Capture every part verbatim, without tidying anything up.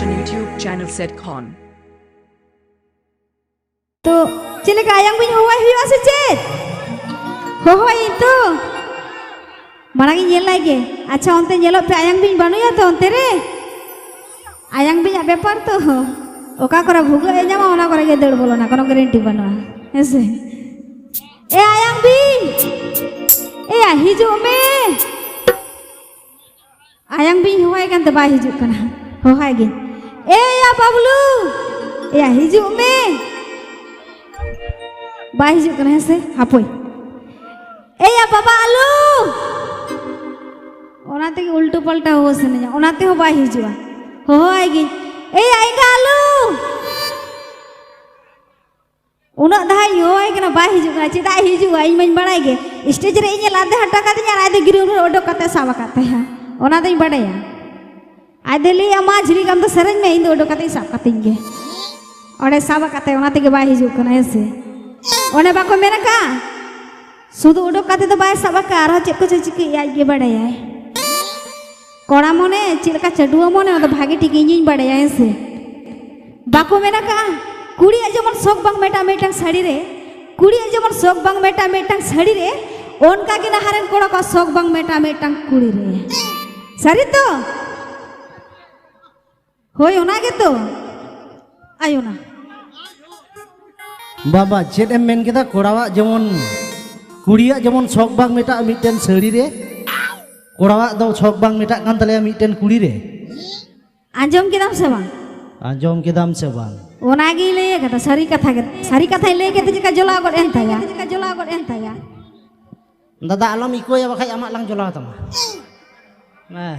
YouTube channel set khon. ᱛᱚ, ᱪᱮᱫ ᱞᱮᱠᱟ ᱟᱭᱟᱝ ᱵᱤᱧ ᱦᱚᱦᱚᱣᱟᱭ ᱦᱩᱭᱩᱜᱼᱟ ᱥᱮ ᱪᱮᱫ? ᱦᱚᱦᱚᱭᱟᱹᱧ ᱛᱚ᱾ ᱢᱟᱲᱟᱝ ᱤᱧ ᱧᱮᱞ ᱞᱟᱭ ᱜᱮ᱾ ᱟᱪᱪᱷᱟ, ᱚᱱᱛᱮ ᱧᱮᱞᱚᱜ ᱯᱮ, ᱟᱭᱟᱝ ᱵᱤᱧ ᱵᱟᱹᱱᱩᱭᱟ ᱛᱚ ᱚᱱᱛᱮ ᱨᱮ? ᱟᱭᱟᱝ ᱵᱤᱧᱟᱜ ᱵᱮᱯᱟᱨ ᱛᱚ᱾ ᱚᱠᱟ ᱠᱚᱨᱮ ᱵᱷᱩᱜᱟᱹᱜ ᱮ ᱧᱟᱢᱟ, ᱚᱱᱟ ᱠᱚᱨᱮ ᱜᱮ ᱫᱟᱹᱲ ᱵᱚᱞᱚᱱᱟ, ᱠᱳᱱᱳ ᱜᱮᱨᱮᱱᱴᱤ ᱵᱟᱹᱱᱩᱜᱼᱟ᱾ ᱦᱮᱸ ᱥᱮ? ᱮ ᱟᱭᱟᱝ ᱵᱤᱧ! ᱮᱭᱟ, ᱦᱤᱡᱩᱜ ᱢᱮ! ᱟᱭᱟᱝ ᱵᱤᱧ ᱦᱚᱦᱚᱭ ᱠᱟᱱ ᱛᱮ ᱵᱟᱭ ᱦᱤᱡᱩᱜ ᱠᱟᱱᱟ᱾ ᱦᱚᱦᱚᱭ ᱜᱤᱧ, ᱮᱭᱟ ᱵᱟᱵᱞᱩ! ᱮᱭᱟ, ᱦᱤᱡᱩᱜ ᱢᱮ! ᱵᱟᱭ ᱦᱤᱡᱩᱜ ᱠᱟᱱᱟ, ᱦᱮᱸ ᱥᱮ? ᱦᱟᱯᱳᱭ᱾ ᱮᱭᱟ ᱵᱟᱵᱟ ᱟᱞᱩ! ᱚᱱᱟ ᱛᱮᱜᱮ ᱩᱞᱴᱟᱹ ᱯᱟᱞᱴᱟ ᱦᱚᱦᱚ ᱥᱟᱱᱟᱧᱟ, ᱚᱱᱟ ᱛᱮᱦᱚᱸ ᱵᱟᱭ ᱦᱤᱡᱩᱜᱼᱟ᱾ ᱦᱚᱦᱚᱣᱟᱭ ᱜᱤᱧ, ᱮᱭᱟ ᱮᱸᱜᱟ ᱟᱞᱩ! ᱩᱱᱟᱹᱜ ᱫᱷᱟᱣ ᱤᱧ ᱦᱚᱦᱚᱣᱟᱭ ᱠᱟᱱᱟ, ᱵᱟᱭ ᱦᱤᱡᱩᱜ ᱠᱟᱱᱟ᱾ ᱪᱮᱫᱟᱜ ᱮ ᱦᱤᱡᱩᱜᱼᱟ? ᱤᱧ ᱢᱟᱧ ᱵᱟᱲᱟᱭ ᱜᱮ᱾ ᱥᱴᱮᱡ ᱨᱮ ᱤᱧ ᱮ ᱞᱟᱫᱮ ᱦᱚᱴᱚ ᱠᱟᱫᱤᱧᱟ ᱟᱨ ᱟᱡ ᱫᱚ ᱜᱤᱨᱟᱹ ᱨᱮ ᱚᱰᱚᱠ ᱠᱟᱛᱮ ᱥᱟᱵ ᱟᱠᱟᱫ ᱛᱟᱭᱟ᱾ ᱚᱱᱟ ᱫᱚᱧ ᱵᱟᱰᱟᱭᱟ᱾ ᱟᱡ ᱫᱚᱭ ᱞᱟᱹᱭᱟ, "ᱢᱟ ᱡᱷᱤᱞᱤᱠ, ᱟᱢ ᱫᱚ ᱥᱮᱨᱮᱧ ᱢᱮ, ᱤᱧ ᱫᱚ ᱚᱰᱚᱠ ᱠᱟᱛᱮ ᱤᱧ ᱥᱟᱵ ᱠᱟᱛᱤᱧ ᱜᱮ᱾" ᱚᱸᱰᱮ ᱥᱟᱵ ᱟᱠᱟᱫ ᱛᱟᱭᱟ, ᱚᱱᱟ ᱛᱮᱜᱮ ᱵᱟᱭ ᱦᱤᱡᱩᱜ ᱠᱟᱱᱟ, ᱦᱮᱸ ᱥᱮ? ᱚᱱᱮ ᱵᱟᱠᱚ ᱢᱮᱱ ᱟᱠᱟᱫᱼᱟ, ᱥᱩᱫᱷᱩ ᱚᱰᱚᱠ ᱠᱟᱛᱮ ᱫᱚ ᱵᱟᱭ ᱥᱟᱵ ᱟᱠᱟᱫᱼᱟ, ᱟᱨᱦᱚᱸ ᱪᱮᱫ ᱠᱚᱪᱚ ᱪᱤᱠᱟᱹᱭᱮᱫᱼᱟ, ᱟᱡ ᱜᱮ ᱵᱟᱰᱟᱭᱟᱭ᱾ ᱠᱚᱲᱟ ᱢᱚᱱᱮ ᱪᱮᱫ ᱞᱮᱠᱟ ᱪᱟᱹᱰᱩᱣᱟᱹ ᱢᱚᱱᱮ, ᱚᱱᱟ ᱫᱚ ᱵᱷᱟᱜᱮ ᱴᱷᱤᱠ ᱤᱧᱤᱧ ᱵᱟᱰᱟᱭᱟ, ᱦᱮᱸ ᱥᱮ? ᱵᱟᱠᱚ ᱢᱮᱱ ᱟᱠᱟᱫᱼᱟ, ᱠᱩᱲᱤᱭᱟᱜ ᱡᱮᱢᱚᱱ ᱥᱚᱠ ᱵᱟᱝ ᱢᱮᱴᱟᱜ ᱢᱤᱫᱴᱟᱝ ᱥᱟᱹᱲᱤ ᱨᱮ, ᱠᱩᱲᱤᱭᱟᱜ ᱡᱮᱢᱚᱱ ᱥᱚᱠ ᱵᱟᱝ ᱢᱮᱴᱟᱜ ᱢᱤᱫᱴᱟᱝ ᱥᱟᱹᱲᱤ ᱨᱮ, ᱚᱱᱠᱟ ᱜᱮ ᱱᱟᱦᱟᱜ ᱨᱮᱱ ᱠᱚᱲᱟ ᱠᱚᱣᱟᱜ ᱥᱚᱠ ᱵᱟᱝ ᱢᱮᱴᱟᱜ ᱢᱤᱫᱴᱟᱝ ᱠᱩᱲᱤ ᱨᱮ᱾ ᱥᱟᱹᱨᱤ ᱛᱚ? ᱦᱳᱭ, ᱚᱱᱟ ᱜᱮᱛᱚ᱾ ᱟᱭᱳ ᱱᱟ᱾ ᱵᱟᱵᱟ, ᱪᱮᱫ ᱮᱢ ᱢᱮᱱ ᱠᱮᱫᱟ? ᱠᱚᱲᱟᱣᱟᱜ ᱡᱮᱢᱚᱱ, ᱠᱩᱲᱤᱭᱟᱜ ᱡᱮᱢᱚᱱ ᱥᱚᱠ ᱵᱟᱝ ᱢᱮᱴᱟᱜᱼᱟ ᱢᱤᱫᱴᱮᱱ ᱥᱟᱹᱲᱤ ᱨᱮ, ᱠᱚᱲᱟᱣᱟᱜ ᱫᱚ ᱥᱚᱠ ᱵᱟᱝ ᱢᱮᱴᱟᱜ ᱠᱟᱱ ᱛᱟᱞᱮᱭᱟ ᱢᱤᱫᱴᱮᱱ ᱠᱩᱲᱤ ᱨᱮ᱾ ᱟᱸᱡᱚᱢ ᱠᱮᱫᱟᱢ ᱥᱮ ᱵᱟᱝ? ᱟᱸᱡᱚᱢ ᱠᱮᱫᱟᱢ ᱥᱮ ᱵᱟᱝ? ᱚᱱᱟᱜᱤᱧ ᱞᱟᱹᱭ ᱟᱠᱟᱫᱟ, ᱥᱟᱹᱨᱤ ᱠᱟᱛᱷᱟ ᱜᱮ᱾ ᱥᱟᱹᱨᱤ ᱠᱟᱛᱷᱟᱧ ᱞᱟᱹᱭ ᱠᱮᱫ ᱛᱮ ᱪᱮᱠᱟ ᱡᱚᱞᱟᱣ ᱜᱚᱫ ᱮᱱ ᱛᱟᱭᱟ? ᱪᱮᱠᱟ ᱡᱚᱞᱟᱣ ᱜᱚᱫ ᱮᱱ ᱛᱟᱭᱟ? ᱫᱟᱫᱟ, ᱟᱞᱚᱢ ᱤᱠᱳᱭᱟ, ᱵᱟᱠᱷᱟᱡ ᱟᱢᱟᱜ ᱞᱟᱝ ᱡᱚᱞᱟᱣ ᱛᱟᱢᱟ᱾ ᱦᱮᱸ,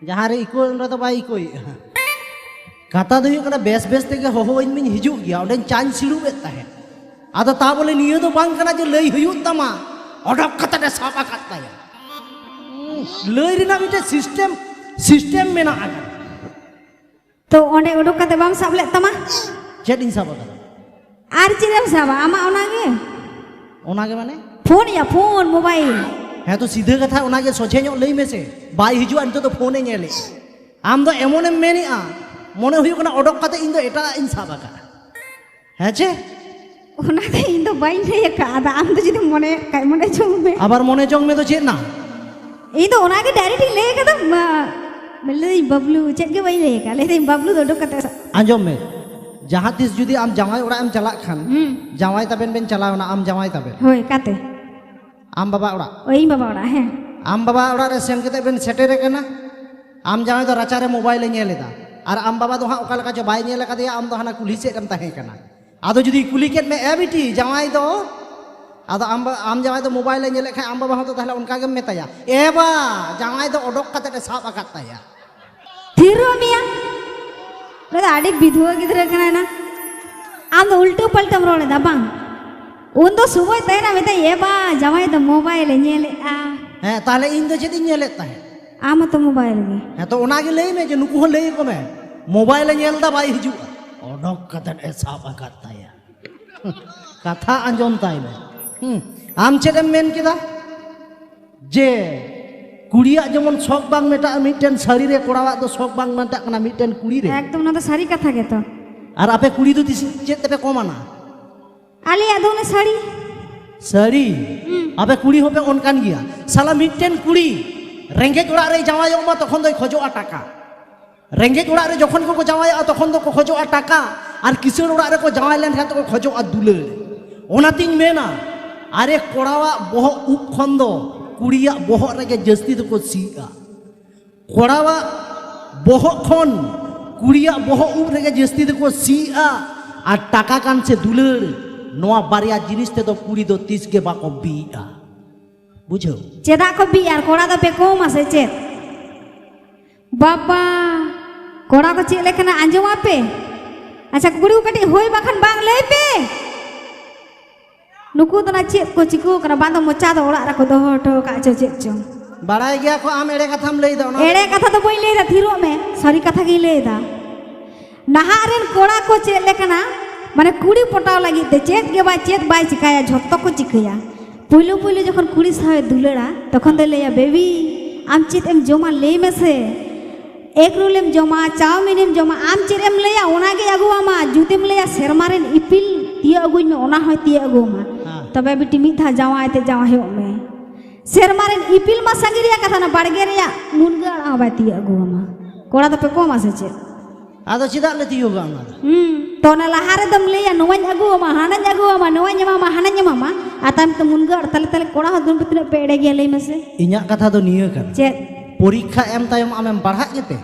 ᱡᱟᱦᱟᱸ ᱨᱮ ᱤᱠᱳ, ᱚᱸᱰᱮ ᱫᱚ ᱵᱟᱭ ᱤᱠᱳᱭᱮᱫᱼᱟ᱾ ᱠᱟᱛᱷᱟ ᱫᱚ ᱦᱩᱭᱩᱜ ᱠᱟᱱᱟ, ᱵᱮᱥ ᱵᱮᱥ ᱛᱮᱜᱮ ᱦᱚᱦᱚᱣᱟᱹᱧ ᱢᱮᱧ ᱦᱤᱡᱩᱜ ᱜᱮᱭᱟ, ᱚᱸᱰᱮᱧ ᱪᱟᱧ ᱥᱤᱲᱩᱵᱮᱫ ᱛᱟᱦᱮᱸᱫ᱾ ᱟᱫᱚ ᱛᱟ ᱵᱚᱞᱮ ᱱᱤᱭᱟᱹ ᱫᱚ ᱵᱟᱝ ᱠᱟᱱᱟ ᱡᱮ ᱞᱟᱹᱭ ᱦᱩᱭᱩᱜ ᱛᱟᱢᱟ, ᱚᱰᱚᱠ ᱠᱟᱛᱮ ᱮ ᱥᱟᱵ ᱟᱠᱟᱫ ᱛᱟᱭᱟ᱾ ᱞᱟᱹᱭ ᱨᱮᱱᱟᱜ ᱢᱤᱫᱴᱮᱱ ᱥᱤᱥᱴᱮᱢ, ᱥᱤᱥᱴᱮᱢ ᱢᱮᱱᱟᱜ ᱟᱠᱟᱫᱟ᱾ ᱛᱚ ᱚᱸᱰᱮ ᱩᱰᱩᱠ ᱠᱟᱛᱮ ᱵᱟᱢ ᱥᱟᱵ ᱞᱮᱫ ᱛᱟᱢᱟ? ᱪᱮᱫ ᱤᱧ ᱥᱟᱵ ᱟᱠᱟᱫᱟ? ᱟᱨ ᱪᱮᱫ ᱮᱢ ᱥᱟᱵᱟ? ᱟᱢᱟᱜ ᱚᱱᱟᱜᱮ᱾ ᱚᱱᱟᱜᱮ ᱢᱟᱱᱮ? ᱯᱷᱳᱱ ᱭᱟ, ᱯᱷᱳᱱ, ᱢᱳᱵᱟᱭᱤᱞ᱾ ᱦᱮᱸ, ᱛᱚ ᱥᱤᱫᱷᱟᱹ ᱠᱟᱛᱷᱟ ᱚᱱᱟᱜᱮ ᱥᱚᱡᱷᱮ ᱧᱚᱜ ᱞᱟᱹᱭ ᱢᱮᱥᱮ᱾ ᱵᱟᱭ ᱦᱤᱡᱩᱜᱼᱟ, ᱱᱤᱛᱚᱜ ᱫᱚ ᱯᱷᱳᱱᱮ ᱧᱮᱞᱮᱫ᱾ ᱟᱢ ᱫᱚ ᱮᱢᱚᱱᱮᱢ ᱢᱮᱱᱮᱫᱼᱟ, ᱢᱚᱱᱮ ᱦᱩᱭᱩᱜ ᱠᱟᱱᱟ ᱚᱰᱚᱠ ᱠᱟᱛᱮ ᱤᱧ ᱫᱚ ᱮᱴᱟᱜ ᱤᱧ ᱥᱟᱵ ᱟᱠᱟᱫᱼᱟ᱾ ᱦᱮᱸ ᱪᱮ? ᱚᱱᱟ ᱫᱚ ᱤᱧ ᱫᱚ ᱵᱟᱹᱧ ᱞᱟᱹᱭ ᱟᱠᱟᱫ᱾ ᱟᱫᱚ ᱟᱢ ᱫᱚ ᱡᱩᱫᱤᱢ ᱢᱚᱱᱮᱭᱮᱫ ᱠᱷᱟᱡ ᱢᱚᱱᱮ ᱡᱚᱝ ᱢᱮ᱾ ᱟᱵᱟᱨ ᱢᱚᱱᱮ ᱡᱚᱝ ᱢᱮ ᱫᱚ ᱪᱮᱫ ᱱᱟ? ᱤᱧ ᱫᱚ ᱚᱱᱟᱜᱮ ᱰᱟᱭᱨᱮᱠᱴ ᱤᱧ ᱞᱟᱹᱭ ᱟᱠᱟᱫᱟ᱾ ᱢᱟ, ᱞᱟᱹᱭᱫᱟᱹᱧ ᱵᱟᱵᱞᱩ, ᱪᱮᱫ ᱜᱮ ᱵᱟᱹᱧ ᱞᱟᱹᱭ ᱟᱠᱟᱫ᱾ ᱞᱟᱹᱭᱫᱟᱹᱧ ᱵᱟᱵᱞᱩ ᱫᱚ ᱩᱰᱩᱠ ᱠᱟᱛᱮ ᱥᱟ- ᱟᱸᱡᱚᱢ ᱢᱮ, ᱡᱟᱦᱟᱸ ᱛᱤᱥ ᱡᱩᱫᱤ ᱟᱢ ᱡᱟᱶᱟᱭ ᱚᱲᱟᱜ ᱮᱢ ᱪᱟᱞᱟᱜ ᱠᱷᱟᱱ, ᱦᱩᱸ᱾ ᱡᱟᱶᱟᱭ ᱛᱟᱵᱮᱱ ᱵᱮᱱ ᱪᱟᱞᱟᱣ ᱮᱱᱟ, ᱟᱢ ᱡᱟᱶᱟᱭ ᱛᱟᱵᱮᱱ, ᱦᱳᱭ, ᱠᱟᱛᱮ᱾ ᱟᱢ ᱵᱟᱵᱟ ᱚᱲᱟᱜ, ᱳᱭ, ᱤᱧ ᱵᱟᱵᱟ ᱚᱲᱟᱜ, ᱦᱮᱸ᱾ ᱟᱢ ᱵᱟᱵᱟ ᱚᱲᱟᱜ ᱨᱮ ᱥᱮᱱ ᱠᱟᱛᱮ ᱵᱮᱱ ᱥᱮᱴᱮᱨ ᱟᱠᱟᱱᱟ, ᱟᱢ ᱡᱟᱶᱟᱭ ᱫᱚ ᱨᱟᱪᱟ ᱨᱮ ᱢᱳᱵᱟᱭᱤᱞ ᱮ ᱧᱮᱞ ᱮᱫᱟ, ᱟᱨ ᱟᱢ ᱵᱟᱵᱟ ᱫᱚ ᱦᱟᱸᱜ ᱚᱠᱟ ᱞᱮᱠᱟ ᱪᱚ ᱵᱟᱭ ᱧᱮᱞ ᱟᱠᱟᱫᱮᱭᱟ, ᱟᱢ ᱫᱚ ᱦᱟᱱᱟ ᱠᱩᱞᱦᱤ ᱥᱮᱫ ᱨᱮᱢ ᱛᱟᱦᱮᱸ ᱠᱟᱱᱟ᱾ ᱟᱫᱚ ᱡᱩᱫᱤ ᱠᱩᱞᱤ ᱠᱮᱫ ᱢᱮ, "ᱮ ᱵᱤᱴᱤ, ᱡᱟᱶᱟᱭ ᱫᱚ?" ᱟᱫᱚ ᱟᱢ ᱵᱟ-, ᱟᱢ ᱡᱟᱶᱟᱭ ᱫᱚ ᱢᱳᱵᱟᱭᱤᱞ ᱮ ᱧᱮᱞᱮᱫ ᱠᱷᱟᱱ, ᱟᱢ ᱵᱟᱵᱟ ᱦᱚᱸ ᱛᱚ ᱛᱟᱦᱞᱮ ᱚᱱᱠᱟ ᱜᱮᱢ ᱢᱮᱛᱟᱭᱟ, "ᱮ ᱵᱟ, ᱡᱟᱶᱟᱭ ᱫᱚ ᱚᱰᱚᱠ ᱠᱟᱛᱮ ᱮ ᱥᱟᱵ ᱟᱠᱟᱫ ᱛᱟᱭᱟ᱾" ᱛᱷᱤᱨᱚᱜ ᱢᱮᱭᱟ᱾ ᱩᱱᱤ ᱫᱚ ᱟᱹᱰᱤ ᱵᱤᱫᱷᱩᱣᱟᱹ ᱜᱤᱫᱽᱨᱟᱹ ᱠᱟᱱᱟᱭ ᱱᱟ᱾ ᱟᱢ ᱫᱚ ᱩᱞᱴᱟᱹ ᱯᱟᱞᱴᱟᱢ ᱨᱚᱲ ᱮᱫᱟ ᱵᱟᱝ? ᱩᱱ ᱫᱚ ᱥᱚᱢᱚᱭ ᱛᱟᱦᱮᱱᱟ, ᱢᱮᱛᱟᱭ, "ᱮ ᱵᱟ, ᱡᱟᱶᱟᱭ ᱫᱚ ᱢᱳᱵᱟᱭᱤᱞ ᱮ ᱧᱮᱞᱮᱫᱼᱟ᱾" ᱦᱮᱸ, ᱛᱟᱦᱞᱮ ᱤᱧ ᱫᱚ ᱪᱮᱫ ᱤᱧ ᱧᱮᱞᱮᱫ ᱛᱟᱦᱮᱸᱫ? ᱟᱢ ᱦᱚᱸᱛᱚ ᱢᱳᱵᱟᱭᱤᱞ ᱜᱮ᱾ ᱦᱮᱸ, ᱛᱚ ᱚᱱᱟᱜᱮ ᱞᱟᱹᱭ ᱢᱮ ᱡᱮ ᱱᱩᱠᱩ ᱦᱚᱸ ᱞᱟᱹᱭ ᱟᱠᱚ ᱢᱮ, ᱢᱳᱵᱟᱭᱤᱞ ᱮ ᱧᱮᱞ ᱮᱫᱟ, ᱵᱟᱭ ᱦᱤᱡᱩᱜᱼᱟ, ᱚᱰᱚᱠ ᱠᱟᱛᱮ ᱮ ᱥᱟᱵ ᱟᱠᱟᱫ ᱛᱟᱭᱟ᱾ ᱠᱟᱛᱷᱟ ᱟᱸᱡᱚᱢ ᱛᱟᱭ ᱢᱮ᱾ ᱦᱩᱸ, ᱟᱢ ᱪᱮᱫ ᱮᱢ ᱢᱮᱱ ᱠᱮᱫᱟ? ᱡᱮ ᱠᱩᱲᱤᱭᱟᱜ ᱡᱮᱢᱚᱱ ᱥᱚᱠ ᱵᱟᱝ ᱢᱮᱴᱟᱜᱼᱟ ᱢᱤᱫᱴᱮᱱ ᱥᱟᱹᱲᱤ ᱨᱮ, ᱠᱚᱲᱟᱣᱟᱜ ᱫᱚ ᱥᱚᱠ ᱵᱟᱝ ᱢᱮᱴᱟᱜ ᱠᱟᱱᱟ ᱢᱤᱫᱴᱮᱱ ᱠᱩᱲᱤ ᱨᱮ᱾ ᱮᱠᱫᱚᱢ, ᱚᱱᱟ ᱫᱚ ᱥᱟᱹᱨᱤ ᱠᱟᱛᱷᱟ ᱜᱮᱛᱚ᱾ ᱟᱨ ᱟᱯᱮ ᱠᱩᱲᱤ ᱫᱚ ᱛᱤᱥ ᱪᱮᱫ ᱛᱮᱯᱮ ᱠᱚᱢᱟᱱᱟ? ᱟᱞᱮᱭᱟᱜ ᱫᱚ ᱚᱱᱮ ᱥᱟᱹᱲᱤ᱾ ᱥᱟᱹᱲᱤ? ᱟᱯᱮ ᱠᱩᱲᱤ ᱦᱚᱸᱯᱮ ᱚᱱᱠᱟᱱ ᱜᱮᱭᱟ᱾ ᱥᱟᱞᱟ ᱢᱤᱫᱴᱮᱱ ᱠᱩᱲᱤ ᱨᱮᱸᱜᱮᱡ ᱚᱲᱟᱜ ᱨᱮᱭ ᱡᱟᱶᱟᱭᱚᱜ ᱢᱟ, ᱛᱚᱠᱷᱚᱱ ᱫᱚᱭ ᱠᱷᱚᱡᱚᱜᱼᱟ ᱴᱟᱠᱟ᱾ ᱨᱮᱸᱜᱮᱡ ᱚᱲᱟᱜ ᱨᱮ ᱡᱚᱠᱷᱚᱱ ᱠᱚ ᱡᱟᱶᱟᱭᱚᱜᱼᱟ, ᱛᱚᱠᱷᱚᱱ ᱫᱚᱠᱚ ᱠᱷᱚᱡᱚᱜᱼᱟ ᱴᱟᱠᱟ, ᱟᱨ ᱠᱤᱥᱟᱹᱬ ᱚᱲᱟᱜ ᱨᱮᱠᱚ ᱡᱟᱶᱟᱭ ᱞᱮᱱᱠᱷᱟᱱ ᱫᱚᱠᱚ ᱠᱷᱚᱡᱚᱜᱼᱟ ᱫᱩᱞᱟᱹᱲ᱾ ᱚᱱᱟᱛᱤᱧ ᱢᱮᱱᱟ, ᱟᱨᱮ ᱠᱚᱲᱟᱣᱟᱜ ᱵᱚᱦᱚᱜ ᱩᱵ ᱠᱷᱚᱱ ᱫᱚ ᱠᱩᱲᱤᱭᱟᱜ ᱵᱚᱦᱚᱜ ᱨᱮᱜᱮ ᱡᱟᱹᱥᱛᱤ ᱫᱚᱠᱚ ᱥᱤᱜᱼᱟ᱾ ᱠᱚᱲᱟᱣᱟᱜ ᱵᱚᱦᱚᱜ ᱠᱷᱚᱱ ᱠᱩᱲᱤᱭᱟᱜ ᱵᱚᱦᱚᱜ ᱩᱵ ᱨᱮᱜᱮ ᱡᱟᱹᱥᱛᱤ ᱫᱚᱠᱚ ᱥᱤᱜᱼᱟ, ᱟᱨ ᱴᱟᱠᱟ ᱠᱟᱱ ᱥᱮ ᱫᱩᱞᱟᱹᱲ, ᱱᱚᱣᱟ ᱵᱟᱨᱭᱟ ᱡᱤᱱᱤᱥ ᱛᱮᱫᱚ ᱠᱩᱲᱤ ᱫᱚ ᱛᱤᱥ ᱜᱮ ᱵᱟᱠᱚ ᱵᱤᱜᱼᱟ᱾ ᱵᱩᱡᱷᱟᱹᱣ? ᱪᱮᱫᱟᱜ ᱠᱚ ᱵᱤᱜᱼᱟ? ᱟᱨ ᱠᱚᱲᱟ ᱫᱚᱯᱮ ᱠᱚᱢᱟ ᱥᱮ ᱪᱮᱫ? ᱵᱟᱵᱟ, ᱠᱚᱲᱟ ᱠᱚ ᱪᱮᱫ ᱞᱮᱠᱟᱱᱟ ᱟᱸᱡᱚᱢᱟᱯᱮ? ᱟᱪᱪᱷᱟ, ᱠᱩᱲᱤ ᱠᱚ ᱠᱟᱹᱴᱤᱡ ᱦᱳᱭ ᱵᱟᱠᱷᱟᱱ ᱵᱟᱝ ᱞᱟᱹᱭ ᱯᱮ᱾ ᱱᱩᱠᱩ ᱫᱚ ᱱᱟ ᱪᱮᱫ ᱠᱚ ᱪᱤᱠᱟᱹ ᱠᱟᱱᱟ? ᱵᱟᱝ ᱫᱚ ᱢᱚᱪᱟ ᱫᱚ ᱚᱲᱟᱜ ᱨᱮᱠᱚ ᱫᱚᱦᱚ ᱦᱚᱴᱚ ᱟᱠᱟᱫ ᱪᱚ ᱪᱮᱫ ᱪᱚᱝ? ᱵᱟᱲᱟᱭ ᱜᱮᱭᱟ ᱠᱚ ᱟᱢ ᱮᱲᱮ ᱠᱟᱛᱷᱟᱢ ᱞᱟᱹᱭ ᱮᱫᱟ, ᱚᱱᱟ ᱮᱲᱮ ᱠᱟᱛᱷᱟ ᱫᱚ ᱵᱟᱹᱧ ᱞᱟᱹᱭ ᱮᱫᱟ, ᱛᱷᱤᱨᱚᱜ ᱢᱮ, ᱥᱟᱹᱨᱤ ᱠᱟᱛᱷᱟ ᱜᱤᱧ ᱞᱟᱹᱭ ᱮᱫᱟ᱾ ᱱᱟᱦᱟᱜ ᱨᱮᱱ ᱠᱚᱲᱟ ᱠᱚ ᱪᱮᱫ ᱞᱮᱠᱟᱱᱟ, ᱢᱟᱱᱮ ᱠᱩᱲᱤ ᱯᱚᱴᱟᱣ ᱞᱟᱹᱜᱤᱫ ᱛᱮ ᱪᱮᱫ ᱜᱮ ᱵᱟᱭ, ᱪᱮᱫ ᱵᱟᱭ ᱪᱤᱠᱟᱹᱭᱟ, ᱡᱷᱚᱛᱚ ᱠᱚ ᱪᱤᱠᱟᱹᱭᱟ᱾ ᱯᱩᱭᱞᱩ ᱯᱩᱭᱞᱩ ᱡᱚᱠᱷᱚᱱ ᱠᱩᱲᱤ ᱥᱟᱶ ᱮ ᱫᱩᱞᱟᱹᱲᱟ, ᱛᱚᱠᱷᱚᱱ ᱫᱚᱭ ᱞᱟᱹᱭᱟ, "ᱵᱮᱵᱤ, ᱟᱢ ᱪᱮᱫ ᱮᱢ ᱡᱚᱢᱟ ᱞᱟᱹᱭ ᱢᱮᱥᱮ, ᱮᱜᱽ ᱨᱳᱞ ᱮᱢ ᱡᱚᱢᱟ, ᱪᱟᱣᱢᱤᱱ ᱮᱢ ᱡᱚᱢᱟ, ᱟᱢ ᱪᱮᱫ ᱮᱢ ᱞᱟᱹᱭᱟ ᱚᱱᱟᱜᱮ ᱟᱹᱜᱩᱣᱟᱢᱟ᱾ ᱡᱩᱫᱤᱢ ᱞᱟᱹᱭᱟ ᱥᱮᱨᱢᱟ ᱨᱮᱱ ᱤᱯᱤᱞ ᱛᱤᱭᱟᱹᱜ ᱟᱹᱜᱩᱧ ᱢᱮ, ᱚᱱᱟ ᱦᱚᱸᱭ ᱛᱤᱭᱟᱹᱜ ᱟᱹᱜᱩᱣᱟᱢᱟ᱾ ᱦᱮᱸ᱾ ᱛᱚᱵᱮ ᱵᱤᱴᱤ ᱢᱤᱫ ᱫᱷᱟᱣ ᱡᱟᱶᱟᱭ ᱛᱮ ᱡᱟᱶᱟᱭᱚᱜ ᱢᱮ᱾ ᱥᱮᱨᱢᱟ ᱨᱮᱱ ᱤᱯᱤᱞ ᱢᱟ ᱥᱟᱺᱜᱤᱧ ᱨᱮᱭᱟᱜ ᱠᱟᱛᱷᱟ ᱠᱟᱱᱟ, ᱵᱟᱲᱜᱮ ᱨᱮᱭᱟᱜ ᱢᱩᱱᱜᱟᱹ ᱟᱲᱟᱜ ᱦᱚᱸ ᱵᱟᱭ ᱛᱤᱭᱟᱹᱜ ᱟᱹᱜᱩᱣᱟᱢᱟ᱾ ᱠᱚᱲᱟ ᱫᱚᱯᱮ ᱠᱚᱢᱟ ᱥᱮ ᱪᱮᱫ? ᱟᱫᱚ ᱪᱮᱫᱟᱜ ᱞᱮ ᱛᱤᱭᱳᱜᱟ ᱚᱱᱟ ᱫᱚ? ᱦᱩᱸ, ᱛᱚ ᱚᱱᱟ ᱞᱟᱦᱟ ᱨᱮᱫᱚᱢ ᱞᱟᱹᱭᱟ ᱱᱚᱣᱟᱧ ᱟᱹᱜᱩᱣᱟᱢᱟ, ᱦᱟᱱᱟᱧ ᱟᱹᱜᱩᱣᱟᱢᱟ, ᱱᱚᱣᱟᱧ ᱮᱢᱟᱢᱟ, ᱦᱟᱱᱟᱧ ᱮᱢᱟᱢᱟ, ᱟᱨ ᱛᱟᱭᱚᱢ ᱛᱮ ᱢᱩᱱᱜᱟᱹ ᱟᱲᱟᱜ ᱛᱟᱞᱮ ᱛᱟᱞᱮ᱾ ᱠᱚᱲᱟ ᱦᱚᱸ ᱫᱩᱱ ᱯᱮ ᱛᱤᱱᱟᱹᱜ ᱯᱮ ᱮᱲᱮ ᱜᱮᱭᱟ ᱞᱟᱹᱭ ᱢᱮᱥᱮ? ᱤᱧᱟᱹᱜ ᱠᱟᱛᱷᱟ ᱫᱚ ᱱᱤᱭᱟᱹ ᱠᱟᱱᱟ᱾ ᱪᱮᱫ? ᱯᱚᱨᱤᱠᱠᱷᱟ ᱮᱢ ᱛᱟᱭᱚᱢ ᱟᱢᱮᱢ ᱯᱟᱲᱦᱟᱜ ᱜᱮᱛᱮ?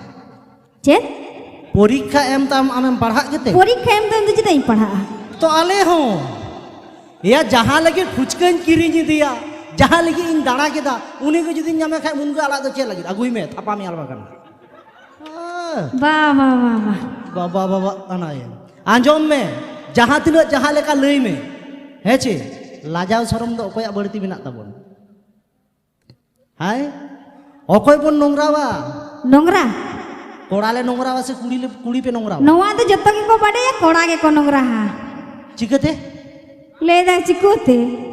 ᱪᱮᱫ? ᱯᱚᱨᱤᱠᱠᱷᱟ ᱮᱢ ᱛᱟᱭᱚᱢ ᱟᱢᱮᱢ ᱯᱟᱲᱦᱟᱜ ᱜᱮᱛᱮ? ᱯᱚᱨᱤᱠᱠᱷᱟ ᱮᱢ ᱛᱟᱭᱚᱢ ᱫᱚ ᱪᱮᱫᱟᱜ ᱤᱧ ᱯᱟᱲᱦᱟᱜᱼᱟ? ᱛᱚ ᱟᱞᱮ ᱦᱚᱸ, ᱮᱭᱟ, ᱡᱟᱦᱟᱸ ᱞᱟᱹᱜᱤᱫ ᱯᱷᱩᱪᱠᱟᱹᱧ ᱠᱤᱨᱤᱧ ᱤᱫᱤᱭᱟ, ᱡᱟᱦᱟᱸ ᱞᱟᱹᱜᱤᱫ ᱤᱧ ᱫᱟᱬᱟ ᱠᱮᱫᱟ, ᱩᱱᱤ ᱜᱮ ᱡᱩᱫᱤᱧ ᱧᱟᱢᱮ ᱠᱷᱟᱡ ᱢᱩᱱᱜᱟᱹ ᱟᱲᱟᱜ ᱫᱚ ᱪᱮᱫ ᱞᱟᱹᱜᱤᱫ? ᱟᱹᱜᱩᱭ ᱢᱮ, ᱛᱷᱟᱯᱟ ᱢᱮᱭᱟ ᱵᱟᱠᱷᱟᱱ᱾ ᱦᱮᱸ᱾ ᱵᱟ ᱵᱟ ᱵᱟ ᱵᱟ᱾ ᱵᱟᱵᱟ ᱵᱟᱵᱟ ᱟᱱᱟᱭᱮ᱾ ᱟᱸᱡᱚᱢ ᱢᱮ, ᱡᱟᱦᱟᱸ ᱛᱤᱱᱟᱹᱜ ᱡᱟᱦᱟᱸ ᱞᱮᱠᱟ ᱞᱟᱹᱭ ᱢᱮ, ᱦᱮᱸ ᱪᱮ? ᱞᱟᱡᱟᱣ ᱥᱚᱨᱚᱢ ᱫᱚ ᱚᱠᱚᱭᱟᱜ ᱵᱟᱹᱲᱛᱤ ᱢᱮᱱᱟᱜ ᱛᱟᱵᱚᱱ? ᱦᱟᱭ? ᱚᱠᱚᱭ ᱵᱚᱱ ᱱᱚᱝᱨᱟᱣᱟ? ᱱᱚᱝᱨᱟ? ᱠᱚᱲᱟ ᱞᱮ ᱱᱚᱝᱨᱟᱣᱟ ᱥᱮ ᱠᱩᱲᱤ ᱞᱮ, ᱠᱩᱲᱤ ᱯᱮ ᱱᱚᱝᱨᱟᱣᱟ? ᱱᱚᱣᱟ ᱫᱚ ᱡᱚᱛᱚ ᱜᱮᱠᱚ ᱵᱟᱰᱟᱭᱟ, ᱠᱚᱲᱟ ᱜᱮᱠᱚ ᱱᱚᱝᱨᱟᱦᱟ᱾ ᱪᱤᱠᱟᱹᱛᱮ? ᱞᱟᱹᱭ ᱫᱟᱭ ᱪᱤᱠᱟᱹᱛᱮ?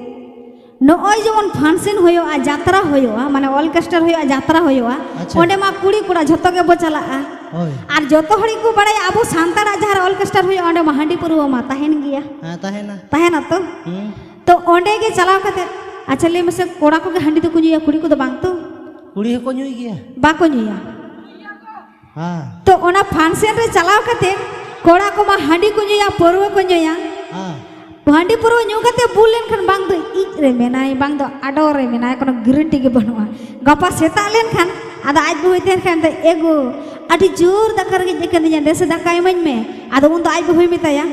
ᱱᱚᱜᱼᱚᱭ ᱡᱮᱢᱚᱱ function ᱦᱩᱭᱩᱜᱼᱟ, ᱡᱟᱛᱨᱟ ᱦᱩᱭᱩᱜᱼᱟ, ᱢᱟᱱᱮ orchestra ᱦᱩᱭᱩᱜᱼᱟ, ᱡᱟᱛᱨᱟ ᱦᱩᱭᱩᱜᱼᱟ, ᱟᱪᱪᱷᱟ᱾ ᱚᱸᱰᱮ ᱢᱟ ᱠᱩᱲᱤ ᱠᱚᱲᱟ ᱡᱷᱚᱛᱚ ᱜᱮᱵᱚ ᱪᱟᱞᱟᱜᱼᱟ᱾ ᱦᱳᱭ᱾ ᱟᱨ ᱡᱚᱛᱚ ᱦᱚᱲ ᱜᱮᱠᱚ ᱵᱟᱲᱟᱭᱟ ᱟᱵᱚ ᱥᱟᱱᱛᱟᱲᱟᱜ ᱡᱟᱦᱟᱸ ᱨᱮ orchestra ᱦᱩᱭᱩᱜᱼᱟ, ᱚᱸᱰᱮ ᱢᱟ ᱦᱟᱺᱰᱤ ᱯᱟᱹᱨᱣᱟᱹ ᱢᱟ ᱛᱟᱦᱮᱱ ᱜᱮᱭᱟ᱾ ᱦᱮᱸ, ᱛᱟᱦᱮᱱᱟ᱾ ᱛᱟᱦᱮᱱᱟ ᱛᱚ? ᱦᱩᱸ᱾ ᱛᱚ ᱚᱸᱰᱮ ᱜᱮ ᱪᱟᱞᱟᱣ ᱠᱟᱛᱮ, ᱟᱪᱪᱷᱟ ᱞᱟᱹᱭ ᱢᱮᱥᱮ, ᱠᱚᱲᱟ ᱠᱚᱜᱮ ᱦᱟᱺᱰᱤ ᱫᱚᱠᱚ ᱧᱩᱭᱟ, ᱠᱩᱲᱤ ᱠᱚᱫᱚ ᱵᱟᱝ ᱛᱚ? ᱠᱩᱲᱤ ᱦᱚᱸᱠᱚ ᱧᱩᱭ ᱜᱮᱭᱟ᱾ ᱵᱟᱠᱚ ᱧᱩᱭᱟ᱾ ᱦᱮᱸ᱾ ᱛᱚ ᱚᱱᱟ function ᱨᱮ ᱪᱟᱞᱟᱣ ᱠᱟᱛᱮ ᱠᱚᱲᱟ ᱠᱚᱢᱟ ᱦᱟᱺᱰᱤ ᱠᱚ ᱧᱩᱭᱟ, ᱯᱟᱹᱨᱣᱟᱹ ᱠᱚ ᱧᱩᱭᱟ᱾ ᱦᱮᱸ᱾ ᱦᱟᱺᱰᱤ ᱯᱟᱹᱨᱣᱟᱹ ᱧᱩ ᱠᱟᱛᱮ ᱵᱩᱞ ᱞᱮᱱᱠᱷᱟᱱ ᱵᱟᱝ ᱫᱚ ᱤᱡ ᱨᱮ ᱢᱮᱱᱟᱭ, ᱵᱟᱝ ᱫᱚ ᱟᱰᱚ ᱨᱮ ᱢᱮᱱᱟᱭ, ᱠᱳᱱᱳ guarantee ᱜᱮ ᱵᱟᱹᱱᱩᱜᱼᱟ᱾ ᱜᱟᱯᱟ ᱥᱮᱛᱟᱜ ᱞᱮᱱᱠᱷᱟᱱ ᱟᱫᱚ ᱟᱡ ᱵᱟᱹᱦᱩᱭ ᱛᱟᱦᱮᱱ ᱠᱷᱟᱱ ᱫᱚ, "ᱮ ᱜᱳ, ᱟᱹᱰᱤ ᱡᱳᱨ ᱫᱟᱠᱟ ᱨᱮᱸᱜᱮᱡ ᱟᱠᱟᱫᱤᱧᱟ, ᱫᱮᱥᱮ ᱫᱟᱠᱟ ᱤᱢᱟᱹᱧ ᱢᱮ᱾" ᱟᱫᱚ ᱩᱱᱫᱚ ᱟᱡ ᱵᱟᱹᱦᱩᱭ ᱢᱮᱛᱟᱭᱟ,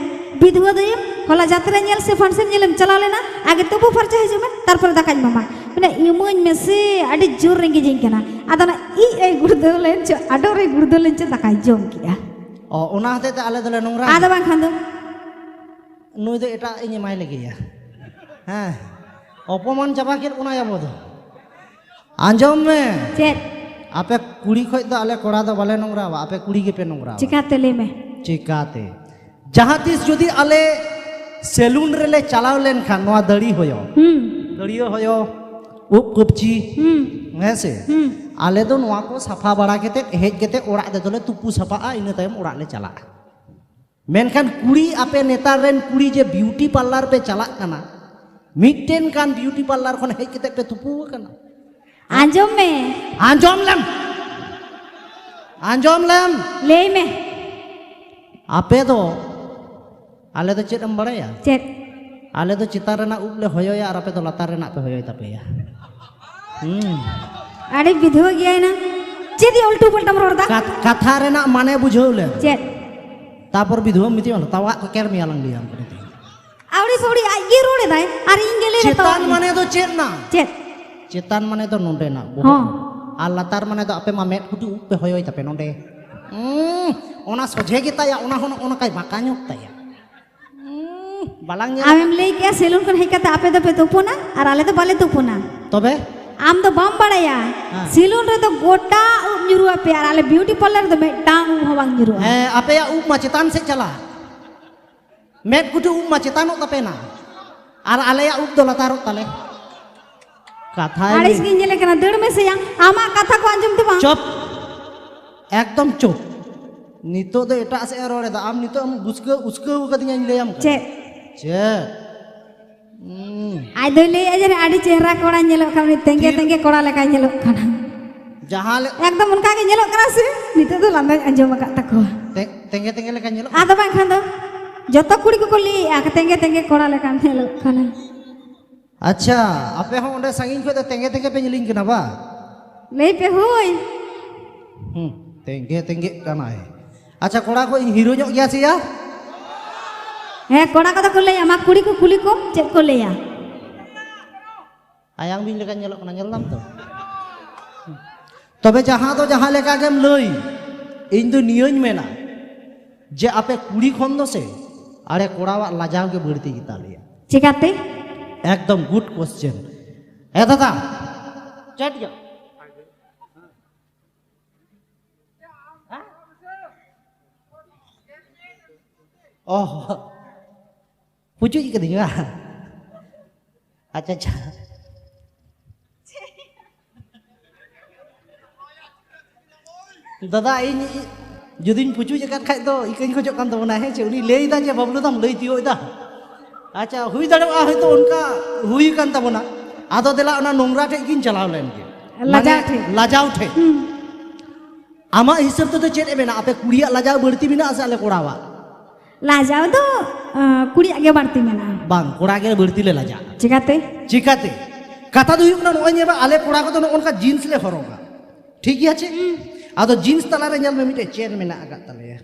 "ᱵᱤᱫᱷᱩᱣᱟᱹ ᱫᱟᱹᱭ, ᱦᱚᱞᱟ ᱡᱟᱛᱨᱟ ᱧᱮᱞ ᱥᱮ function ᱧᱮᱞᱮᱢ ᱪᱟᱞᱟᱣ ᱞᱮᱱᱟ? ᱟᱜᱮ ᱛᱩᱯᱩ ᱯᱷᱟᱨᱪᱟ ᱦᱤᱡᱩᱜ ᱢᱮ, ᱛᱟᱨᱯᱚᱨᱮ ᱫᱟᱠᱟᱧ ᱮᱢᱟᱢᱟ᱾" ᱢᱮᱱᱟ, "ᱤᱢᱟᱹᱧ ᱢᱮᱥᱮ, ᱟᱹᱰᱤ ᱡᱳᱨ ᱨᱮᱸᱜᱮᱡᱤᱧ ᱠᱟᱱᱟ᱾" ᱟᱫᱚ ᱚᱱᱟ ᱤᱡ ᱨᱮ ᱜᱩᱲᱫᱟᱹᱣ ᱞᱮᱱ ᱪᱚ, ᱟᱰᱚ ᱨᱮ ᱜᱩᱲᱫᱟᱹᱣ ᱞᱮᱱ ᱪᱚ, ᱫᱟᱠᱟᱭ ᱡᱚᱢ ᱠᱮᱜᱼᱟ᱾ ᱚ, ᱚᱱᱟ ᱦᱚᱛᱮᱡ ᱛᱮ ᱟᱞᱮ ᱫᱚᱞᱮ ᱱᱚᱝᱨᱟ ᱟᱫᱚ ᱜᱮᱭᱟ᱾ ᱵᱟᱝᱠᱷᱟᱱ ᱫᱚ ᱱᱩᱭ ᱫᱚ ᱮᱴᱟᱜ ᱤᱧ ᱮᱢᱟᱭ ᱞᱟᱹᱜᱤᱫ᱾ ᱦᱮᱸ, ᱚᱯᱚᱢᱟᱱ ᱪᱟᱵᱟ ᱠᱮᱫ ᱵᱚᱱᱟᱭ ᱟᱵᱚ ᱫᱚ᱾ ᱟᱸᱡᱚᱢ ᱢᱮ, ᱪᱮᱫ? ᱟᱯᱮ ᱠᱩᱲᱤ ᱠᱷᱚᱡ ᱫᱚ ᱟᱞᱮ ᱠᱚᱲᱟ ᱫᱚ ᱵᱟᱞᱮ ᱱᱚᱝᱨᱟᱣᱟ, ᱟᱯᱮ ᱠᱩᱲᱤ ᱜᱮᱯᱮ ᱱᱚᱝᱨᱟᱣᱟ᱾ ᱪᱤᱠᱟᱛᱮ ᱞᱟᱹᱭ ᱢᱮ? ᱪᱤᱠᱟᱛᱮ? ᱡᱟᱦᱟᱸ ᱛᱤᱥ ᱡᱩᱫᱤ ᱟᱞᱮ ᱥᱮᱞᱩᱱ ᱨᱮᱞᱮ ᱪᱟᱞᱟᱣ ᱞᱮᱱᱠᱷᱟᱱ, ᱱᱚᱣᱟ ᱫᱟᱲᱤ ᱦᱚᱭᱚ, ᱦᱩᱸ᱾ ᱫᱟᱹᱲᱤᱭᱟᱹ ᱦᱚᱭᱚ, ᱩᱵ ᱠᱟᱹᱯᱪᱤ, ᱦᱩᱸ᱾ ᱦᱮᱸ ᱥᱮ? ᱦᱩᱸ᱾ ᱟᱞᱮ ᱫᱚ ᱱᱚᱣᱟ ᱠᱚ ᱥᱟᱯᱷᱟ ᱵᱟᱲᱟ ᱠᱟᱛᱮᱫ, ᱦᱮᱡ ᱠᱟᱛᱮᱫ ᱚᱲᱟᱜ ᱨᱮᱫᱚᱞᱮ ᱛᱩᱯᱩ ᱥᱟᱯᱷᱟᱜᱼᱟ, ᱤᱱᱟᱹ ᱛᱟᱭᱚᱢ ᱚᱲᱟᱜ ᱞᱮ ᱪᱟᱞᱟᱜᱼᱟ᱾ ᱢᱮᱱᱠᱷᱟᱱ ᱠᱩᱲᱤ, ᱟᱯᱮ ᱱᱮᱛᱟᱨ ᱨᱮᱱ ᱠᱩᱲᱤ ᱡᱮ ᱵᱤᱭᱩᱴᱤ ᱯᱟᱨᱞᱟᱨ ᱯᱮ ᱪᱟᱞᱟᱜ ᱠᱟᱱᱟ, ᱢᱤᱫᱴᱮᱱ ᱜᱟᱱ ᱵᱤᱭᱩᱴᱤ ᱯᱟᱨᱞᱟᱨ ᱠᱷᱚᱱ ᱦᱮᱡ ᱠᱟᱛᱮᱫ ᱯᱮ ᱛᱩᱯᱩ ᱟᱠᱟᱱᱟ? ᱟᱸᱡᱚᱢ ᱢᱮ᱾ ᱟᱸᱡᱚᱢ ᱞᱮᱢ, ᱟᱸᱡᱚᱢ ᱞᱮᱢ᱾ ᱞᱟᱹᱭ ᱢᱮ᱾ ᱟᱯᱮ ᱫᱚ, ᱟᱞᱮ ᱫᱚ ᱪᱮᱫ ᱮᱢ ᱵᱟᱲᱟᱭᱟ? ᱪᱮᱫ? ᱟᱞᱮ ᱫᱚ ᱪᱮᱛᱟᱱ ᱨᱮᱱᱟᱜ ᱩᱵ ᱞᱮ ᱦᱚᱭᱚᱭᱟ ᱟᱨ ᱟᱯᱮ ᱫᱚ ᱞᱟᱛᱟᱨ ᱨᱮᱱᱟᱜ ᱯᱮ ᱦᱚᱭᱚᱭ ᱛᱟᱯᱮᱭᱟ᱾ ᱦᱩᱸ᱾ ᱟᱹᱰᱤ ᱵᱤᱫᱷᱣᱟᱹ ᱜᱮᱭᱟᱭ ᱱᱟ᱾ ᱪᱮᱫ ᱭᱟ ᱩᱞᱴᱩ ᱯᱟᱞᱴᱟᱢ ᱨᱚᱲ ᱫᱟ? ᱠᱟᱛ-, ᱠᱟᱛᱷᱟ ᱨᱮᱱᱟᱜ ᱢᱟᱱᱮ ᱵᱩᱡᱷᱟᱹᱣ ᱞᱮᱢ᱾ ᱪᱮᱫ? ᱛᱟᱯᱚᱨ ᱵᱤᱫᱷᱣᱟᱹ ᱢᱤᱛᱤ ᱚᱱᱟ ᱛᱟᱣᱟᱜ ᱠᱚ ᱠᱮᱨ ᱢᱮᱭᱟ ᱞᱟᱝ ᱞᱟᱹᱭᱟᱢ ᱠᱟᱱᱟ ᱛᱮᱦᱮᱧ᱾ ᱟᱹᱣᱲᱤ ᱥᱟᱹᱣᱲᱤ ᱟᱡ ᱜᱮ ᱨᱚᱲ ᱮᱫᱟᱭ ᱟᱨ ᱤᱧ ᱜᱮ ᱞᱟᱹᱭ ᱪᱮᱛᱟᱱ ᱢᱮᱛᱟᱣᱟᱫ ᱢᱮ᱾ ᱢᱟᱱᱮ ᱫᱚ ᱪᱮᱫ ᱱᱟ? ᱪᱮᱫ? ᱪᱮᱛᱟᱱ ᱢᱟᱱᱮ ᱫᱚ ᱱᱚᱰᱮᱱᱟᱜ ᱵᱚᱦᱚᱜ᱾ ᱦᱚᱸ᱾ ᱟᱨ ᱞᱟᱛᱟᱨ ᱢᱟᱱᱮ ᱫᱚ ᱟᱯᱮ ᱢᱟ ᱢᱮᱫ ᱠᱩᱴᱤ ᱩᱵ ᱯᱮ ᱦᱚᱭᱚᱭ ᱛᱟᱯᱮ ᱱᱚᱰᱮ᱾ ᱩᱸ, ᱚᱱᱟ ᱥᱚᱡᱷᱮ ᱜᱮᱛᱟᱭᱟ, ᱚᱱᱟ ᱦᱚᱸ ᱱᱚᱜᱼᱚ ᱱᱚᱝᱠᱟᱭ ᱵᱟᱸᱠᱟ ᱧᱚᱜ ᱛᱟᱭᱟ᱾ ᱩᱸ, ᱵᱟᱞᱟᱝ ᱧᱮᱞ ᱟᱢᱮᱢ ᱟᱠᱟᱫ᱾ ᱞᱟᱹᱭ ᱠᱮᱜᱼᱟ ᱥᱮᱞᱩᱱ ᱠᱷᱚᱱ ᱦᱮᱡ ᱠᱟᱛᱮ ᱟᱯᱮ ᱫᱚᱯᱮ ᱛᱩᱯᱩᱱᱟ ᱟᱨ ᱟᱞᱮ ᱫᱚ ᱵᱟᱞᱮ ᱛᱩᱯᱩᱱᱟ᱾ ᱛᱚᱵᱮ? ᱟᱢ ᱫᱚ ᱵᱟᱢ ᱵᱟᱲᱟᱭᱟ᱾ ᱦᱮᱸ᱾ ᱥᱮᱞᱩᱱ ᱨᱮᱫᱚ ᱜᱚᱴᱟ ᱩᱵ ᱧᱩᱨᱩ ᱟᱯᱮᱭᱟ ᱟᱨ ᱟᱞᱮ ᱵᱤᱭᱩᱴᱤ ᱯᱟᱨᱞᱟᱨ ᱨᱮᱫᱚ ᱢᱤᱫᱴᱟᱝ ᱩᱵ ᱦᱚᱸ ᱵᱟᱝ ᱧᱩᱨᱩᱜᱼᱟ᱾ ᱦᱮᱸ, ᱟᱯᱮᱭᱟᱜ ᱩᱵ ᱢᱟ ᱪᱮᱛᱟᱱ ᱥᱮᱫ ᱪᱟᱞᱟᱜ᱾ ᱢᱮᱫ ᱠᱩᱴᱤ ᱩᱵ ᱢᱟ ᱪᱮᱛᱟᱱᱚᱜ ᱛᱟᱯᱮᱱᱟ, ᱟᱨ ᱟᱞᱮᱭᱟᱜ ᱩᱵ ᱫᱚ ᱞᱟᱛᱟᱨᱚᱜ ᱛᱟᱞᱮ᱾ ᱠᱟᱛᱷᱟᱭ ᱟᱹᱲᱤᱥ ᱞᱟᱹᱭ᱾ ᱜᱤᱧ ᱧᱮᱞᱮ ᱠᱟᱱᱟ, ᱫᱟᱹᱲ ᱢᱮᱥᱮᱭᱟ, ᱟᱢᱟᱜ ᱠᱟᱛᱷᱟ ᱠᱚ ᱟᱸᱡᱚᱢ ᱛᱮ ᱵᱟᱝ᱾ ᱪᱩᱯ, ᱮᱠᱫᱚᱢ ᱪᱩᱯ᱾ ᱱᱤᱛᱚᱜ ᱫᱚ ᱮᱴᱟᱜ ᱥᱮᱫ ᱮ ᱨᱚᱲ ᱮᱫᱟ, ᱟᱢ ᱱᱤᱛᱚᱜ ᱮᱢ ᱩᱥᱠᱟᱹᱣ ᱩᱥᱠᱟᱹᱣ ᱠᱟᱫᱤᱧᱟᱧ ᱞᱟᱹᱭᱟᱢ ᱠᱟᱱᱟ᱾ ᱪᱮᱫ? ᱪᱮᱫ? ᱦᱩᱸ᱾ ᱟᱡ ᱫᱚᱭ ᱞᱟᱹᱭᱮᱫᱼᱟ ᱡᱮ ᱟᱹᱰᱤ ᱪᱮᱦᱨᱟ ᱠᱚᱲᱟ ᱧᱮᱞᱚᱜ ᱠᱟᱱᱟ, ᱩᱱᱤ ᱛᱮᱸᱜᱮ ᱛᱤᱨ- ᱛᱮᱸᱜᱮ ᱠᱚᱲᱟ ᱞᱮᱠᱟᱭ ᱧᱮᱞᱚᱜ ᱠᱟᱱᱟ᱾ ᱡᱟᱦᱟᱸ ᱞᱮ- ᱮᱠᱫᱚᱢ ᱚᱱᱠᱟ ᱜᱮ ᱧᱮᱞᱚᱜ ᱠᱟᱱᱟ ᱥᱮ? ᱱᱤᱛᱚᱜ ᱫᱚ ᱞᱟᱸᱫᱟᱧ ᱟᱸᱡᱚᱢ ᱟᱠᱟᱫ ᱛᱟᱠᱚᱣᱟ᱾ ᱛᱮ-, ᱛᱮᱸᱜᱮ ᱛᱮᱸᱜᱮ ᱞᱮᱠᱟ ᱧᱮᱞᱚᱜ ᱠᱟᱱᱟ᱾ ᱟᱫᱚ ᱵᱟᱝᱠᱷᱟᱱ ᱫᱚ ᱡᱚᱛᱚ ᱠᱩᱲᱤ ᱠᱚᱠᱚ ᱞᱟᱹᱭᱮᱫᱼᱟ, ᱛᱮᱸᱜᱮ ᱛᱮᱸᱜᱮ ᱠᱚᱲᱟ ᱞᱮᱠᱟᱢ ᱧᱮᱞᱚᱜ ᱠᱟᱱᱟ᱾ ᱟᱪᱪᱷᱟ, ᱟᱯᱮ ᱦᱚᱸ ᱚᱸᱰᱮ ᱥᱟᱺᱜᱤᱧ ᱠᱷᱚᱱ ᱫᱚ ᱛᱮᱸᱜᱮ ᱛᱮᱸᱜᱮ ᱯᱮ ᱧᱮᱞᱤᱧ ᱠᱟᱱᱟ ᱵᱟ? ᱞᱟᱹᱭ ᱯᱮ ᱦᱳᱭ᱾ ᱦᱩᱸ, ᱛᱮᱸᱜᱮ ᱛᱮᱸᱜᱮᱜ ᱠᱟᱱᱟᱭ᱾ ᱟᱪᱪᱷᱟ, ᱠᱚᱲᱟ ᱠᱚ, ᱤᱧ ᱦᱤᱨᱳ ᱧᱚᱜ ᱜᱮᱭᱟ ᱥᱮ ᱭᱟ? ᱦᱮᱸ, ᱠᱚᱲᱟ ᱠᱚᱫᱚ ᱠᱚ ᱞᱟᱹᱭᱟ, ᱢᱟ ᱠᱩᱲᱤ ᱠᱚ ᱠᱩᱞᱤ ᱠᱚᱢ, ᱪᱮᱫ ᱠᱚ ᱞᱟᱹᱭᱟ? ᱟᱭᱟᱝ ᱵᱤᱧ ᱞᱮᱠᱟ ᱧᱮᱞᱚᱜ ᱠᱟᱱᱟ, ᱧᱮᱞ ᱫᱟᱢ ᱛᱚ? ᱛᱚᱵᱮ ᱡᱟᱦᱟᱸ ᱫᱚ ᱡᱟᱦᱟᱸ ᱞᱮᱠᱟ ᱜᱮᱢ ᱞᱟᱹᱭ, ᱤᱧ ᱫᱚ ᱱᱤᱭᱟᱹᱧ ᱢᱮᱱᱟ ᱡᱮ ᱟᱯᱮ ᱠᱩᱲᱤ ᱠᱷᱚᱱ ᱫᱚ ᱥᱮ ᱟᱲᱮ ᱠᱚᱲᱟᱣᱟᱜ ᱞᱟᱡᱟᱣ ᱜᱮ ᱵᱟᱹᱲᱛᱤ ᱜᱮᱛᱟ ᱞᱮᱭᱟ᱾ ᱪᱮᱠᱟᱛᱮ? ᱮᱠᱫᱚᱢ good question. ᱮ ᱫᱟᱫᱟ, ᱪᱮᱫ ᱜᱮ? ᱚ, ᱯᱩᱪᱩᱡ ᱠᱟᱹᱫᱤᱧ ᱵᱟ? ᱟᱪᱪᱷᱟ, ᱟᱪᱪᱷᱟ᱾ ᱫᱟᱫᱟ, ᱤᱧ ᱡᱩᱫᱤᱧ ᱯᱩᱪᱩᱡ ᱟᱠᱟᱫ ᱠᱷᱟᱡ ᱫᱚ ᱤᱠᱟᱹᱧ ᱠᱷᱚᱡᱚᱜ ᱠᱟᱱ ᱛᱟᱵᱚᱱᱟ, ᱦᱮᱸ ᱪᱮ? ᱩᱱᱤ ᱞᱟᱹᱭ ᱮᱫᱟ ᱡᱮ, "ᱵᱟᱹᱵᱞᱩ ᱫᱟᱢ ᱞᱟᱹᱭ ᱛᱤᱭᱳᱜ ᱮᱫᱟ?" ᱟᱪᱪᱷᱟ, ᱦᱩᱭ ᱫᱟᱲᱮᱭᱟᱜᱼᱟ, ᱦᱚᱭᱛᱳ ᱚᱱᱠᱟ ᱦᱩᱭ ᱟᱠᱟᱱ ᱛᱟᱵᱚᱱᱟ᱾ ᱟᱫᱚ ᱫᱮᱞᱟ, ᱚᱱᱟ ᱱᱚᱝᱨᱟ ᱴᱷᱮᱡ ᱜᱤᱧ ᱪᱟᱞᱟᱣ ᱞᱮᱱ ᱜᱮ᱾ ᱞᱟᱡᱟᱣ ᱢᱟᱱᱮ, ᱴᱷᱮᱡ᱾ ᱞᱟᱡᱟᱣ ᱴᱷᱮᱡ᱾ ᱦᱩᱸ᱾ ᱟᱢᱟᱜ ᱦᱤᱥᱟᱹᱵ ᱛᱮᱫᱚ ᱪᱮᱫ ᱮ ᱢᱮᱱᱟ? ᱟᱯᱮ ᱠᱩᱲᱤᱭᱟᱜ ᱞᱟᱡᱟᱣ ᱵᱟᱹᱲᱛᱤ ᱢᱮᱱᱟᱜᱼᱟ ᱥᱮ ᱟᱞᱮ ᱠᱚᱲᱟᱣᱟᱜ? ᱞᱟᱡᱟᱣ ᱫᱚ, ᱟᱸ, ᱠᱩᱲᱤᱭᱟᱜ ᱜᱮ ᱵᱟᱹᱲᱛᱤ ᱢᱮᱱᱟᱜᱼᱟ᱾ ᱵᱟᱝ, ᱠᱚᱲᱟ ᱜᱮ ᱵᱟᱹᱲᱛᱤ ᱞᱮ ᱞᱟᱡᱟᱜᱼᱟ᱾ ᱪᱤᱠᱟᱛᱮ? ᱪᱤᱠᱟᱛᱮ? ᱠᱟᱛᱷᱟ ᱫᱚ ᱦᱩᱭᱩᱜ ᱠᱟᱱᱟ, ᱱᱚᱜᱼᱚᱭ ᱧᱮᱞ ᱢᱮ, ᱟᱞᱮ ᱠᱚᱲᱟ ᱠᱚᱫᱚ ᱱᱚᱜᱼᱚ ᱱᱚᱝᱠᱟ ᱡᱤᱱᱥ ᱞᱮ ᱦᱚᱨᱚᱜᱟ, ᱴᱷᱤᱠ ᱜᱮᱭᱟ ᱪᱮ? ᱦᱩᱸ᱾ ᱟᱫᱚ ᱡᱤᱱᱥ ᱛᱟᱞᱟᱨᱮ ᱧᱮᱞ ᱢᱮ, ᱢᱤᱫᱴᱮᱡ ᱪᱮᱱ ᱢᱮᱱᱟᱜ ᱟᱠᱟᱫ ᱛᱟᱞᱮᱭᱟ᱾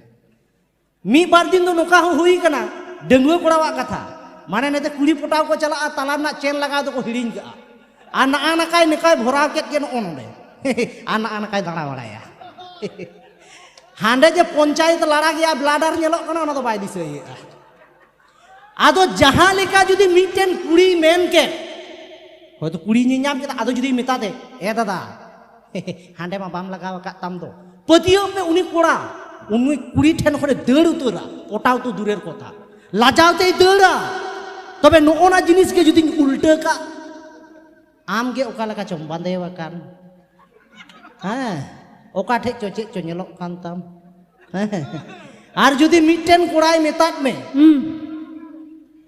ᱢᱤᱫ ᱵᱟᱨ ᱫᱤᱱ ᱫᱚ ᱱᱚᱝᱠᱟ ᱦᱚᱸ ᱦᱩᱭ ᱠᱟᱱᱟ, ᱰᱟᱺᱜᱩᱣᱟᱹ ᱠᱚᱲᱟᱣᱟᱜ ᱠᱟᱛᱷᱟ, ᱢᱟᱱᱮ ᱱᱚᱛᱮ ᱠᱩᱲᱤ ᱯᱚᱴᱟᱣ ᱠᱚ ᱪᱟᱞᱟᱜᱼᱟ, ᱛᱟᱞᱟ ᱨᱮᱱᱟᱜ ᱪᱮᱱ ᱞᱟᱜᱟᱣ ᱫᱚᱠᱚ ᱦᱤᱲᱤᱧ ᱠᱟᱜᱼᱟ᱾ ᱟᱨ ᱱᱟᱜᱼᱟ ᱱᱟᱠᱟᱭ ᱱᱤᱠᱟᱭ ᱵᱷᱚᱨᱟᱣ ᱠᱮᱫ ᱜᱮ ᱱᱚᱜᱼᱚ ᱱᱚᱰᱮ᱾ ᱟᱨ ᱱᱟᱜᱼᱟ ᱱᱟᱠᱟᱭ ᱫᱟᱬᱟ ᱵᱟᱲᱟᱭᱟ᱾ ᱦᱟᱸᱰᱮ ᱡᱮ ᱯᱚᱧᱪᱟᱭᱮᱛ ᱞᱟᱲᱟ ᱜᱮᱭᱟ, ᱵᱞᱟᱰᱟᱨ ᱧᱮᱞᱚᱜ ᱠᱟᱱᱟ, ᱚᱱᱟ ᱫᱚ ᱵᱟᱭ ᱫᱤᱥᱟᱹᱭᱮᱫᱼᱟ᱾ ᱟᱫᱚ ᱡᱟᱦᱟᱸ ᱞᱮᱠᱟ ᱡᱩᱫᱤ ᱢᱤᱫᱴᱮᱱ ᱠᱩᱲᱤᱭ ᱢᱮᱱ ᱠᱮᱫ, ᱦᱚᱭᱛᱳ ᱠᱩᱲᱤ ᱧᱮᱧᱟᱢ ᱠᱮᱫᱟ, ᱟᱫᱚ ᱡᱩᱫᱤ ᱢᱮᱛᱟ ᱫᱮ, "ᱮ ᱫᱟᱫᱟ, ᱦᱟᱸᱰᱮ ᱢᱟ ᱵᱟᱢ ᱞᱟᱜᱟᱣ ᱟᱠᱟᱫ ᱛᱟᱢ ᱫᱚ", ᱯᱟᱹᱛᱭᱟᱹᱣ ᱯᱮ, ᱩᱱᱤ ᱠᱚᱲᱟ ᱩᱱᱤ ᱠᱩᱲᱤ ᱴᱷᱮᱱ ᱠᱷᱚᱱᱮ ᱫᱟᱹᱲ ᱩᱛᱟᱹᱨᱟ, ᱯᱚᱴᱟᱣ ᱛᱚ ᱫᱩᱨᱮᱨ ᱠᱚᱛᱷᱟ, ᱞᱟᱡᱟᱣ ᱛᱮᱭ ᱫᱟᱹᱲᱟ᱾ ᱛᱚᱵᱮ ᱱᱚᱜᱼᱚ ᱱᱟ ᱡᱤᱱᱤᱥ ᱜᱮ ᱡᱩᱫᱤᱧ ᱩᱞᱴᱟᱹ ᱠᱟᱜ, ᱟᱢ ᱜᱮ ᱚᱠᱟ ᱞᱮᱠᱟ ᱪᱚᱢ ᱵᱟᱸᱫᱮ ᱟᱠᱟᱱ, ᱦᱮᱸ, ᱚᱠᱟ ᱴᱷᱮᱡ ᱪᱚ ᱪᱮᱫ ᱪᱚ ᱧᱮᱞᱚᱜ ᱠᱟᱱ ᱛᱟᱢ, ᱦᱮᱸ᱾ ᱟᱨ ᱡᱩᱫᱤ ᱢᱤᱫᱴᱮᱱ ᱠᱚᱲᱟᱭ ᱢᱮᱛᱟᱫ ᱢᱮ, ᱦᱩᱸ᱾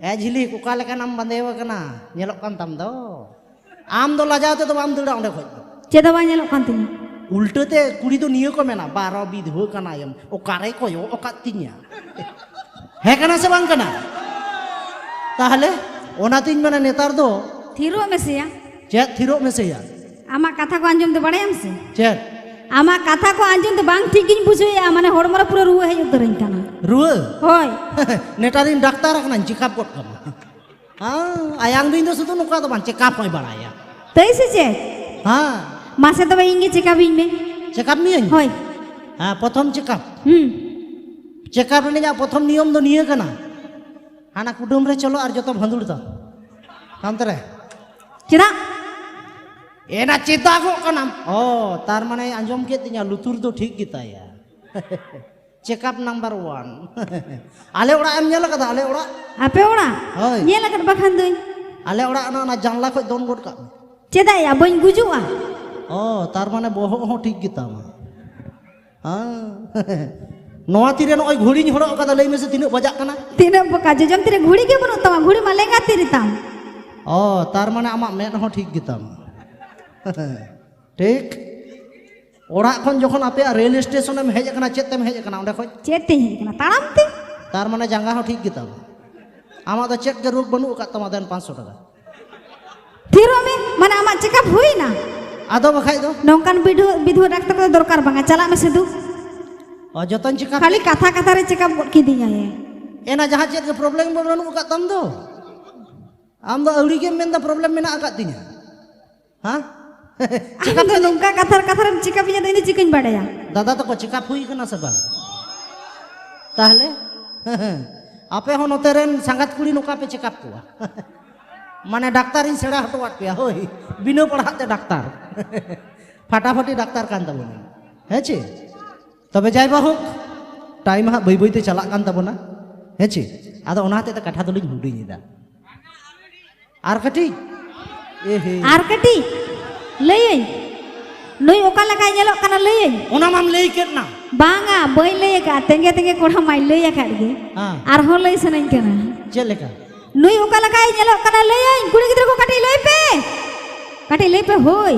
"ᱮ ᱡᱷᱤᱞᱤᱠ, ᱚᱠᱟ ᱞᱮᱠᱟᱱᱟᱢ ᱵᱟᱸᱫᱮ ᱟᱠᱟᱱᱟ, ᱧᱮᱞᱚᱜ ᱠᱟᱱ ᱛᱟᱢ ᱫᱚ", ᱟᱢ ᱫᱚ ᱞᱟᱡᱟᱣ ᱛᱮᱫᱚ ᱵᱟᱢ ᱫᱟᱹᱲᱟ ᱚᱸᱰᱮ ᱠᱷᱚᱡ ᱫᱚ᱾ ᱪᱮᱫ ᱦᱚᱸ ᱵᱟᱝ ᱧᱮᱞᱚᱜ ᱠᱟᱱ ᱛᱤᱧᱟᱹ᱾ ᱩᱞᱴᱟᱹ ᱛᱮ ᱠᱩᱲᱤ ᱫᱚ ᱱᱤᱭᱟᱹ ᱠᱚ ᱢᱮᱱᱟ, "ᱵᱟᱨᱚ ᱵᱤᱫᱷᱣᱟᱹ ᱠᱟᱱᱟᱭᱮᱢ, ᱚᱠᱟᱨᱮ ᱠᱚᱭᱚᱜ ᱟᱠᱟᱫ ᱛᱤᱧᱟ?" ᱦᱮᱸ ᱠᱟᱱᱟ ᱥᱮ ᱵᱟᱝ ᱠᱟᱱᱟ? ᱛᱟᱦᱞᱮ ᱚᱱᱟᱛᱤᱧ ᱢᱮᱱᱟ ᱱᱮᱛᱟᱨ ᱫᱚ ᱛᱷᱤᱨᱚᱜ ᱢᱮᱥᱮᱭᱟ᱾ ᱪᱮᱫ ᱛᱷᱤᱨᱚᱜ ᱢᱮᱥᱮᱭᱟ? ᱟᱢᱟᱜ ᱠᱟᱛᱷᱟ ᱠᱚ ᱟᱸᱡᱚᱢ ᱛᱮ ᱵᱟᱲᱟᱭᱟᱢ ᱥᱮ? ᱪᱮᱫ? ᱟᱢᱟᱜ ᱠᱟᱛᱷᱟ ᱠᱚ ᱟᱸᱡᱚᱢ ᱛᱮ ᱵᱟᱝ ᱴᱷᱤᱠ ᱜᱤᱧ ᱵᱩᱡᱷᱟᱹᱣᱮᱫᱼᱟ, ᱢᱟᱱᱮ ᱦᱚᱲᱢᱚ ᱨᱮ ᱯᱩᱨᱟᱹ ᱨᱩᱣᱟᱹ ᱦᱮᱡ ᱩᱛᱟᱹᱨᱟᱹᱧ ᱠᱟᱱᱟ᱾ ᱨᱩᱣᱟᱹ? ᱦᱳᱭ᱾ ᱱᱮᱛᱟᱨᱤᱧ ᱰᱟᱠᱛᱟᱨ ᱟᱠᱟᱱᱟᱧ, ᱪᱮᱠᱟᱯ ᱜᱚᱫ ᱠᱟᱢᱟ᱾ ᱦᱮᱸ, ᱟᱭᱟᱝ ᱫᱚ ᱤᱧ ᱫᱚ ᱥᱩᱫᱷᱩ ᱱᱚᱝᱠᱟ ᱫᱚ ᱵᱟᱝ, ᱪᱮᱠᱟᱯ ᱦᱚᱸᱭ ᱵᱟᱲᱟᱭᱟ᱾ ᱛᱟᱹᱭ ᱥᱮ ᱪᱮᱫ? ᱦᱮᱸ᱾ ᱢᱟᱥᱮ ᱛᱚᱵᱮ ᱤᱧ ᱜᱮ ᱪᱮᱠᱟᱯ ᱤᱧ ᱢᱮ᱾ ᱪᱮᱠᱟᱯ ᱢᱤᱭᱟᱹᱧ? ᱦᱳᱭ᱾ ᱦᱮᱸ, ᱯᱨᱚᱛᱷᱚᱢ ᱪᱮᱠᱟᱯ᱾ ᱦᱩᱸ᱾ ᱪᱮᱠᱟᱯ ᱨᱤᱱᱤᱡ ᱯᱨᱚᱛᱷᱚᱢ ᱱᱤᱭᱚᱢ ᱫᱚ ᱱᱤᱭᱟᱹ ᱠᱟᱱᱟ, ᱦᱟᱱᱟ ᱠᱩᱰᱟᱹᱢ ᱨᱮ ᱪᱚᱞᱚ ᱟᱨ ᱡᱚᱛᱚ ᱵᱷᱟᱸᱫᱩᱲ ᱛᱟᱢ ᱦᱟᱱᱛᱮ ᱨᱮ᱾ ᱪᱮᱫᱟᱜ? ᱮᱱᱟ ᱪᱮᱫᱟᱜᱚᱜ ᱠᱟᱱᱟᱢ? ᱚ, ᱛᱟᱨ ᱢᱟᱱᱮ ᱟᱸᱡᱚᱢ ᱠᱮᱫ ᱛᱤᱧᱟ, ᱞᱩᱛᱩᱨ ᱫᱚ ᱴᱷᱤᱠ ᱜᱮᱛᱟᱭᱟ᱾ Checkup number one. ᱟᱞᱮ ᱚᱲᱟᱜ ᱮᱢ ᱧᱮᱞ ᱟᱠᱟᱫᱟ? ᱟᱞᱮ ᱚᱲᱟᱜ? ᱟᱯᱮ ᱚᱲᱟᱜ? ᱦᱳᱭ᱾ ᱧᱮᱞ ᱟᱠᱟᱫ ᱵᱟᱠᱷᱟᱱ ᱫᱚᱧ᱾ ᱟᱞᱮ ᱚᱲᱟᱜ ᱚᱱᱟ, ᱚᱱᱟ ᱡᱟᱱᱞᱟ ᱠᱷᱚᱡ ᱫᱚᱱ ᱜᱚᱫ ᱠᱟᱜ ᱢᱮ᱾ ᱪᱮᱫᱟᱜ ᱭᱟ, ᱵᱟᱹᱧ ᱜᱩᱡᱩᱜᱼᱟ? ᱚ, ᱛᱟᱨ ᱢᱟᱱᱮ ᱵᱚᱦᱚᱜ ᱦᱚᱸ ᱴᱷᱤᱠ ᱜᱮᱛᱟᱢᱟ᱾ ᱱᱚᱣᱟ ᱛᱤᱨᱮ ᱱᱚᱜᱼᱚᱭ ᱜᱷᱩᱲᱤᱧ ᱦᱚᱨᱚᱜ ᱟᱠᱟᱫᱟ, ᱞᱟᱹᱭ ᱢᱮᱥᱮ ᱛᱤᱱᱟᱹᱜ ᱵᱟᱡᱟᱜ ᱠᱟᱱᱟ? ᱛᱤᱱᱟᱹᱜ ᱵᱚᱠᱟ, ᱡᱚᱡᱚᱢ ᱛᱤᱨᱮ ᱜᱷᱩᱲᱤ ᱜᱮ ᱵᱟᱹᱱᱩᱜ ᱛᱟᱢᱟ, ᱜᱷᱩᱲᱤ ᱢᱟ ᱞᱮᱸᱜᱟ ᱛᱤ ᱨᱮᱛᱟᱢ᱾ ᱚ, ᱛᱟᱨ ᱢᱟᱱᱮ ᱟᱢᱟᱜ ᱢᱮᱫ ᱦᱚᱸ ᱴᱷᱤᱠ ᱜᱮᱛᱟᱢᱟ᱾ ᱴᱷᱤᱠ᱾ ᱚᱲᱟᱜ ᱠᱷᱚᱱ ᱡᱚᱠᱷᱚᱱ ᱟᱯᱮᱭᱟᱜ ᱨᱮᱞ ᱥᱴᱮᱥᱚᱱ ᱮᱢ ᱦᱮᱡ ᱟᱠᱟᱱᱟ, ᱪᱮᱫ ᱛᱮᱢ ᱦᱮᱡ ᱟᱠᱟᱱᱟ ᱚᱸᱰᱮ ᱠᱷᱚᱡ? ᱪᱮᱫ ᱛᱮᱧ ᱦᱮᱡ ᱟᱠᱟᱱᱟ? ᱛᱟᱲᱟᱢ ᱛᱮ᱾ ᱛᱟᱨ ᱢᱟᱱᱮ ᱡᱟᱸᱜᱟ ᱦᱚᱸ ᱴᱷᱤᱠ ᱜᱮᱛᱟᱢᱟ᱾ ᱟᱢᱟᱜ ᱫᱚ ᱪᱮᱫ ᱜᱮ ᱨᱳᱜᱽ ᱵᱟᱹᱱᱩᱜ ᱟᱠᱟᱫ ᱛᱟᱢᱟ, ᱫᱮᱱ ᱯᱟᱸᱪᱥᱚ ᱴᱟᱠᱟ᱾ ᱛᱷᱤᱨᱚᱜ ᱢᱮ, ᱢᱟᱱᱮ ᱟᱢᱟᱜ ᱪᱮᱠᱟᱯ ᱦᱩᱭᱱᱟ? ᱟᱫᱚ ᱵᱟᱠᱷᱟᱡ ᱫᱚ? ᱱᱚᱝᱠᱟᱱ ᱵᱤᱫᱷᱩ-, ᱵᱤᱫᱷᱩᱣᱟᱹ ᱰᱟᱠᱛᱟᱨ ᱠᱚᱫᱚ ᱫᱚᱨᱠᱟᱨ ᱵᱟᱝᱟ, ᱪᱟᱞᱟᱜ ᱢᱮ ᱥᱤᱫᱷᱩ᱾ ᱚ, ᱡᱚᱛᱚᱧ ᱪᱮᱠᱟᱯ ᱠᱷᱟᱹᱞᱤ ᱠᱮᱫ᱾ ᱠᱟᱛᱷᱟ ᱠᱟᱛᱷᱟ ᱨᱮ ᱪᱮᱠᱟᱯ ᱜᱚᱫ ᱠᱤᱫᱤᱧᱟᱭ᱾ ᱮᱱᱟ ᱡᱟᱦᱟᱸ ᱪᱮᱫ ᱜᱮ ᱯᱨᱚᱵᱞᱮᱢ ᱵᱟᱹᱱᱩᱜ ᱟᱠᱟᱫ ᱛᱟᱢ ᱫᱚ? ᱟᱢ ᱫᱚ ᱟᱹᱣᱲᱤ ᱜᱮᱢ ᱢᱮᱱᱫᱟ ᱯᱨᱚᱵᱞᱮᱢ ᱢᱮᱱᱟᱜ ᱟᱠᱟᱫ ᱛᱤᱧᱟ᱾ ᱦᱮᱸ? ᱟᱢ ᱪᱮᱠᱟᱯ ᱫᱚ ᱠᱟᱛᱮ ᱱᱚᱝᱠᱟ ᱠᱟᱛᱷᱟ ᱠᱟᱛᱷᱟ ᱨᱮᱢ ᱪᱮᱠᱟᱯ ᱤᱧᱟ, ᱫᱚ ᱤᱧ ᱫᱚ ᱪᱤᱠᱟᱹᱧ ᱵᱟᱰᱟᱭᱟ? ᱫᱟᱫᱟ ᱛᱟᱠᱚ ᱪᱮᱠᱟᱯ ᱦᱩᱭ ᱠᱟᱱᱟ ᱥᱮ ᱵᱟᱝ? ᱛᱟᱦᱞᱮ ᱟᱯᱮ ᱦᱚᱸ ᱱᱚᱛᱮ ᱨᱮᱱ ᱥᱟᱸᱜᱟᱛ ᱠᱩᱲᱤ ᱱᱚᱝᱠᱟ ᱯᱮ ᱪᱮᱠᱟᱯ ᱠᱚᱣᱟ᱾ ᱢᱟᱱᱮ ᱰᱟᱠᱛᱟᱨᱤᱧ ᱥᱮᱬᱟ ᱦᱚᱴᱚᱣᱟᱫ ᱯᱮᱭᱟ, ᱦᱳᱭ, ᱵᱤᱱᱟᱹ ᱯᱟᱲᱦᱟᱜ ᱛᱮ ᱰᱟᱠᱛᱟᱨ᱾ ᱯᱷᱟᱴᱟᱯᱷᱟᱴᱤ ᱰᱟᱠᱛᱟᱨ ᱠᱟᱱ ᱛᱟᱵᱚᱱᱟ, ᱦᱮᱸ ᱪᱮ? ᱛᱚᱵᱮ ᱡᱟᱭ ᱵᱟ ᱦᱳᱠ, ᱴᱟᱭᱤᱢ ᱦᱟᱸᱜ ᱵᱟᱹᱭ ᱵᱟᱹᱭ ᱛᱮ ᱪᱟᱞᱟᱜ ᱠᱟᱱ ᱛᱟᱵᱚᱱᱟ, ᱦᱮᱸ ᱪᱮ? ᱟᱫᱚ ᱚᱱᱟ ᱦᱚᱛᱮᱡ ᱛᱮ ᱠᱟᱛᱷᱟ ᱫᱚᱞᱤᱧ ᱦᱩᱰᱤᱧ ᱮᱫᱟ᱾ ᱟᱨ ᱠᱟᱹᱴᱤᱡ? ᱮ ᱦᱮ᱾ ᱟᱨ ᱠᱟᱹᱴᱤᱡ ᱞᱟᱹᱭᱟᱹᱧ, ᱱᱩᱭ ᱚᱠᱟ ᱞᱮᱠᱟᱭ ᱧᱮᱞᱚᱜ ᱠᱟᱱᱟ ᱞᱟᱹᱭᱟᱹᱧ? ᱚᱱᱟ ᱢᱟᱢ ᱞᱟᱹᱭ ᱠᱮᱫ ᱱᱟ᱾ ᱵᱟᱝᱟ, ᱵᱟᱹᱧ ᱞᱟᱹᱭ ᱟᱠᱟᱫᱼᱟ, ᱛᱮᱸᱜᱮ ᱛᱮᱸᱜᱮ ᱠᱚᱲᱟ ᱢᱟᱭ ᱞᱟᱹᱭ ᱟᱠᱟᱫ ᱜᱮ᱾ ᱦᱮᱸ᱾ ᱟᱨᱦᱚᱸ ᱞᱟᱹᱭ ᱥᱟᱱᱟᱧ ᱠᱟᱱᱟ᱾ ᱪᱮᱫ ᱞᱮᱠᱟ? ᱱᱩᱭ ᱚᱠᱟ ᱞᱮᱠᱟᱭ ᱧᱮᱞᱚᱜ ᱠᱟᱱᱟ ᱞᱟᱹᱭᱟᱹᱧ? ᱠᱩᱲᱤ ᱜᱤᱫᱽᱨᱟᱹ ᱠᱚ ᱠᱟᱹᱴᱤᱡ ᱞᱟᱹᱭ ᱯᱮ, ᱠᱟᱹᱴᱤᱡ ᱞᱟᱹᱭ ᱯᱮ, ᱦᱳᱭ,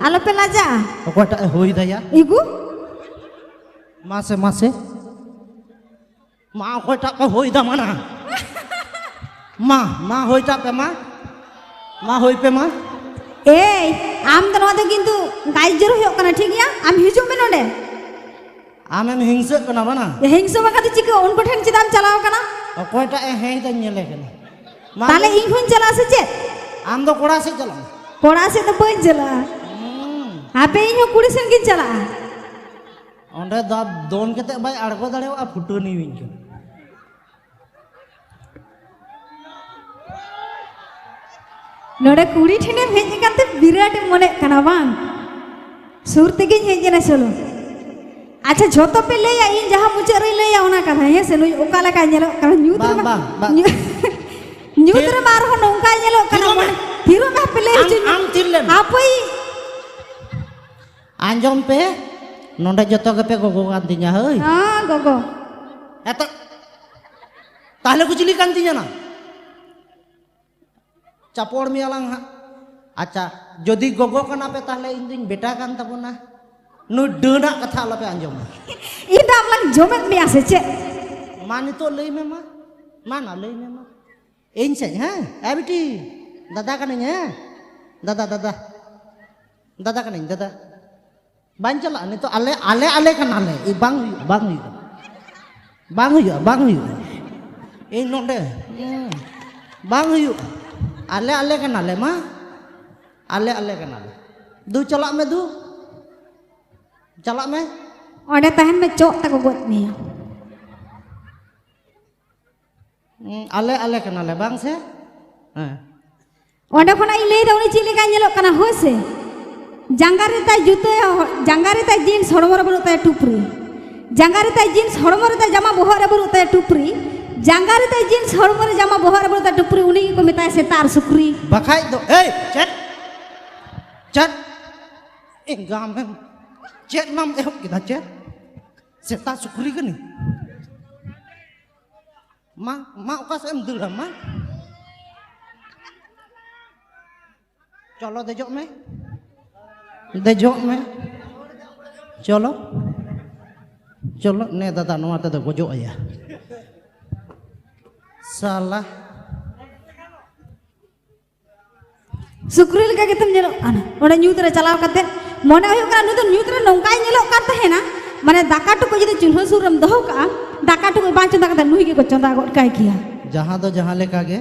ᱟᱞᱚᱯᱮ ᱞᱟᱡᱟᱜᱼᱟ᱾ ᱚᱠᱚᱭᱴᱟᱜ ᱮ ᱦᱳᱭ ᱫᱟᱭᱟ? ᱤᱜᱩ᱾ ᱢᱟᱥᱮ, ᱢᱟᱥᱮ᱾ ᱢᱟ, ᱚᱠᱚᱭᱴᱟᱜ ᱯᱮ ᱦᱳᱭ ᱫᱟ, ᱢᱟᱱᱟ? ᱢᱟ, ᱢᱟ, ᱦᱳᱭᱴᱟᱜ ᱯᱮ, ᱢᱟ᱾ ᱢᱟ, ᱦᱳᱭ ᱯᱮ, ᱢᱟ᱾ ᱮᱭ, ᱟᱢ ᱫᱚ ᱱᱚᱣᱟ ᱫᱚ ᱠᱤᱱᱛᱩ ᱜᱟᱡᱚᱨ ᱦᱩᱭᱩᱜ ᱠᱟᱱᱟ, ᱴᱷᱤᱠ ᱜᱮᱭᱟ? ᱟᱢ ᱦᱤᱡᱩᱜ ᱢᱮ ᱱᱚᱰᱮ᱾ ᱟᱢᱮᱢ ᱦᱤᱝᱥᱟᱹᱜ ᱠᱟᱱᱟ, ᱵᱟᱝᱟ? ᱮ, ᱦᱤᱝᱥᱟᱹ ᱵᱟᱠᱷᱟᱱ ᱫᱚ ᱪᱤᱠᱟᱹ? ᱩᱱᱠᱩ ᱴᱷᱮᱱ ᱪᱮᱫᱟᱜ ᱮᱢ ᱪᱟᱞᱟᱣ ᱠᱟᱱᱟ? ᱚᱠᱚᱭᱴᱟᱜ ᱮ ᱦᱮᱸᱭ ᱫᱟᱧ ᱧᱮᱞᱮ ᱠᱟᱱᱟ᱾ ᱢᱟ ᱛᱟᱦᱞᱮ ᱞᱟᱹᱭ ᱢᱮ᱾ ᱤᱧ ᱦᱚᱸᱧ ᱪᱟᱞᱟᱜᱼᱟ ᱥᱮ ᱪᱮᱫ? ᱟᱢ ᱫᱚ ᱠᱚᱲᱟ ᱥᱮᱫ ᱪᱟᱞᱟᱜ ᱢᱮ᱾ ᱠᱚᱲᱟ ᱥᱮᱫ ᱫᱚ ᱵᱟᱹᱧ ᱪᱟᱞᱟᱜᱼᱟ᱾ ᱦᱩᱸ᱾ ᱦᱟᱯᱮ, ᱤᱧ ᱦᱚᱸ ᱠᱩᱲᱤ ᱥᱮᱫ ᱜᱤᱧ ᱪᱟᱞᱟᱜᱼᱟ᱾ ᱚᱸᱰᱮ ᱫᱚ ᱫᱚᱱ ᱠᱟᱛᱮ ᱵᱟᱭ ᱟᱬᱜᱚ ᱫᱟᱲᱮᱭᱟᱜᱼᱟ, ᱯᱷᱩᱴᱟᱹᱱᱤᱭᱟᱹᱧ ᱠᱟᱱᱟ᱾ ᱱᱚᱰᱮ ᱠᱩᱲᱤ ᱴᱷᱮᱱᱮᱢ ᱦᱮᱡ ᱟᱠᱟᱱ ᱛᱮ ᱵᱤᱨᱟᱴ ᱮᱢ ᱢᱚᱱᱮᱜ ᱠᱟᱱᱟ ᱵᱟᱝ? ᱥᱩᱨ ᱛᱮᱜᱮᱧ ᱦᱮᱡ ᱮᱱᱟ, ᱪᱚᱞᱚ᱾ ᱟᱪᱪᱷᱟ, ᱡᱷᱚᱛᱚ ᱯᱮ ᱞᱟᱹᱭᱟ, ᱤᱧ ᱡᱟᱦᱟᱸ ᱢᱩᱪᱟᱹᱫ ᱨᱮᱧ ᱞᱟᱹᱭᱟ ᱚᱱᱟ ᱠᱟᱛᱷᱟ, ᱦᱮᱸ ᱥᱮ? ᱱᱩᱭ ᱚᱠᱟ ᱞᱮᱠᱟᱭ ᱧᱮᱞᱚᱜ ᱠᱟᱱᱟ ᱧᱩᱛ ᱵᱟᱝ, ᱨᱮᱢᱟ, ᱵᱟᱝ, ᱵᱟᱝ᱾ ᱧᱩ-, ᱧᱩᱛ ᱛᱷᱤᱨ-, ᱨᱮᱢᱟ ᱟᱨᱦᱚᱸ ᱱᱚᱝᱠᱟᱭ ᱧᱮᱞᱚᱜ ᱠᱟᱱᱟ, ᱛᱷᱤᱨᱚᱜ ᱢᱮ᱾ ᱢᱚᱱᱮ, ᱛᱷᱤᱨᱚᱜ ᱢᱮ, ᱦᱟᱯᱮ ᱞᱟᱹᱭ ᱟᱢ, ᱦᱚᱪᱚᱧ ᱢᱮ᱾ ᱟᱢ ᱛᱷᱤᱨ ᱞᱮᱢ᱾ ᱦᱟᱯᱳᱭ᱾ ᱟᱸᱡᱚᱢ ᱯᱮ, ᱱᱚᱰᱮ ᱡᱚᱛᱚ ᱜᱮᱯᱮ ᱜᱚᱜᱚ ᱠᱟᱱ ᱛᱤᱧᱟ ᱦᱳᱭ᱾ ᱦᱮᱸ ᱜᱚᱜᱚ᱾ ᱮᱛᱚ ᱛᱟᱦᱞᱮ ᱠᱚ ᱪᱤᱞᱤ ᱠᱟᱱ ᱛᱤᱧᱟ ᱱᱟ? ᱪᱟᱯᱚᱲ ᱢᱮᱭᱟ ᱞᱟᱝ ᱦᱟᱸᱜ᱾ ᱟᱪᱪᱷᱟ, ᱡᱩᱫᱤ ᱜᱚᱜᱚ ᱠᱟᱱᱟ ᱯᱮ ᱛᱟᱦᱞᱮ ᱤᱧ ᱫᱩᱧ ᱵᱮᱴᱟ ᱠᱟᱱ ᱛᱟᱵᱚᱱᱟ᱾ ᱱᱩᱭ ᱰᱟᱹᱱᱟᱜ ᱠᱟᱛᱷᱟ ᱟᱞᱚᱯᱮ ᱟᱸᱡᱚᱢᱟ᱾ ᱤᱧ ᱫᱚ ᱟᱢ ᱞᱟᱝ ᱡᱚᱢᱮᱫ ᱢᱮᱭᱟ ᱥᱮ ᱪᱮᱫ? ᱢᱟ ᱱᱤᱛᱚᱜ ᱞᱟᱹᱭ ᱢᱮ ᱢᱟ᱾ ᱢᱟ ᱱᱟ ᱞᱟᱹᱭ ᱢᱮ ᱢᱟ᱾ ᱤᱧ ᱥᱮᱫ ᱦᱮᱸ? ᱮ ᱵᱤᱴᱤ, ᱫᱟᱫᱟ ᱠᱟᱹᱱᱟᱹᱧ ᱦᱮᱸ? ᱫᱟᱫᱟ, ᱫᱟᱫᱟ᱾ ᱫᱟᱫᱟ ᱠᱟᱹᱱᱟᱹᱧ, ᱫᱟᱫᱟ᱾ ᱵᱟᱹᱧ ᱪᱟᱞᱟᱜᱼᱟ ᱱᱤᱛᱚᱜ, ᱟᱞᱮ, ᱟᱞᱮ, ᱟᱞᱮ ᱠᱟᱱᱟᱞᱮ᱾ ᱮ, ᱵᱟᱝ ᱦᱩᱭᱩᱜᱼᱟ, ᱵᱟᱝ ᱦᱩᱭᱩᱜᱼᱟ᱾ ᱵᱟᱝ ᱦᱩᱭᱩᱜᱼᱟ, ᱵᱟᱝ ᱦᱩᱭᱩᱜᱼᱟ᱾ ᱤᱧ ᱱᱚᱰᱮ, ᱦᱩᱸ, ᱵᱟᱝ ᱦᱩᱭᱩᱜᱼᱟ᱾ ᱟᱞᱮ, ᱟᱞᱮ ᱠᱟᱱᱟᱞᱮ ᱢᱟ᱾ ᱟᱞᱮ, ᱟᱞᱮ ᱠᱟᱱᱟᱞᱮ᱾ ᱫᱩ, ᱪᱟᱞᱟᱜ ᱢᱮ ᱫᱩ᱾ ᱪᱟᱞᱟᱜ ᱢᱮ᱾ ᱚᱸᱰᱮ ᱛᱟᱦᱮᱱ ᱢᱮ, ᱪᱚᱜ ᱛᱟᱠᱚ ᱜᱚᱡ ᱢᱮᱭᱟ᱾ ᱦᱩᱸ, ᱟᱞᱮ, ᱟᱞᱮ ᱠᱟᱱᱟᱞᱮ, ᱵᱟᱝ ᱥᱮ? ᱦᱮᱸ᱾ ᱚᱸᱰᱮ ᱠᱷᱚᱱᱟᱜ ᱤᱧ ᱞᱟᱹᱭᱫᱟ, ᱩᱱᱤ ᱪᱮᱫ ᱞᱮᱠᱟᱭ ᱧᱮᱞᱚᱜ ᱠᱟᱱᱟ, ᱦᱳᱭ ᱥᱮ? ᱡᱟᱸᱜᱟ ᱨᱮ ᱛᱟᱭ ᱡᱩᱛᱟᱹ, ᱡᱟᱸᱜᱟ ᱨᱮ ᱛᱟᱭ ᱡᱤᱱᱥ, ᱦᱚᱲᱢᱚ ᱨᱮ ᱵᱟᱹᱱᱩᱜ ᱛᱟᱭᱟ ᱴᱩᱯᱨᱤ᱾ ᱡᱟᱸᱜᱟ ᱨᱮ ᱛᱟᱭ ᱡᱤᱱᱥ, ᱦᱚᱲᱢᱚ ᱨᱮ ᱛᱟᱭ ᱡᱟᱢᱟ, ᱵᱚᱦᱚᱜ ᱨᱮ ᱵᱟᱹᱱᱩᱜ ᱛᱟᱭᱟ ᱴᱩᱯᱨᱤ᱾ ᱡᱟᱸᱜᱟ ᱨᱮ ᱛᱟᱭ ᱡᱤᱱᱥ, ᱦᱚᱲᱢᱚ ᱨᱮ ᱡᱟᱢᱟ, ᱵᱚᱦᱚᱜ ᱨᱮ ᱵᱟᱹᱱᱩᱜ ᱛᱟᱭᱟ ᱴᱩᱯᱨᱤ, ᱩᱱᱤ ᱜᱮᱠᱚ ᱢᱮᱛᱟᱭᱟ ᱥᱮᱛᱟ ᱟᱨ ᱥᱩᱠᱨᱤ᱾ ᱵᱟᱠᱷᱟᱡ ᱫᱚ, ᱮᱭ, ᱪᱮᱫ? ᱪᱮᱫ? ᱮᱸᱜᱟᱢᱮᱢ, ᱪᱮᱫ ᱱᱟᱢ ᱮᱦᱚᱵ ᱠᱮᱫᱟ, ᱪᱮᱫ? ᱥᱮᱛᱟ ᱥᱩᱠᱨᱤ ᱠᱟᱹᱱᱟᱹᱧ? ᱢᱟ, ᱢᱟ, ᱚᱠᱟ ᱥᱮᱫ ᱮᱢ ᱫᱟᱹᱲᱟ, ᱢᱟ? ᱪᱚᱞᱚ, ᱫᱮᱡᱚᱜ ᱢᱮ᱾ ᱫᱮᱡᱚᱜ ᱢᱮ᱾ ᱪᱚᱞᱚ᱾ ᱪᱚᱞᱚ, ᱱᱮ ᱫᱟᱫᱟ, ᱱᱚᱣᱟ ᱛᱮᱫᱚ ᱜᱚᱡᱚᱜ ᱟᱭᱟ᱾ ᱥᱟᱞᱟ᱾ ᱥᱩᱠᱨᱤ ᱞᱮᱠᱟ ᱜᱮᱛᱚᱢ ᱧᱮᱞᱚᱜ ᱠᱟᱱᱟ᱾ ᱚᱸᱰᱮ ᱧᱩᱛ ᱨᱮ ᱪᱟᱞᱟᱣ ᱠᱟᱛᱮ ᱢᱚᱱᱮ ᱦᱩᱭᱩᱜ ᱠᱟᱱᱟ, ᱱᱩᱭ ᱫᱚ ᱧᱩᱛ ᱨᱮ ᱱᱚᱝᱠᱟᱭ ᱧᱮᱞᱚᱜ ᱠᱟᱱ ᱛᱟᱦᱮᱱᱟ, ᱢᱟᱱᱮ ᱫᱟᱠᱟ ᱴᱩᱠᱩᱡ ᱡᱩᱫᱤ ᱪᱩᱞᱦᱟᱹ ᱥᱩᱨ ᱨᱮᱢ ᱫᱚᱦᱚ ᱠᱟᱜᱼᱟ, ᱫᱟᱠᱟ ᱴᱩᱠᱩᱡ ᱵᱟᱝ ᱪᱚᱸᱫᱟ ᱠᱟᱛᱮ ᱱᱩᱭ ᱜᱮᱠᱚ ᱪᱚᱸᱫᱟ ᱜᱚᱫ ᱠᱟᱭ ᱠᱮᱭᱟ᱾ ᱡᱟᱦᱟᱸ ᱫᱚ ᱡᱟᱦᱟᱸ ᱞᱮᱠᱟ ᱜᱮ,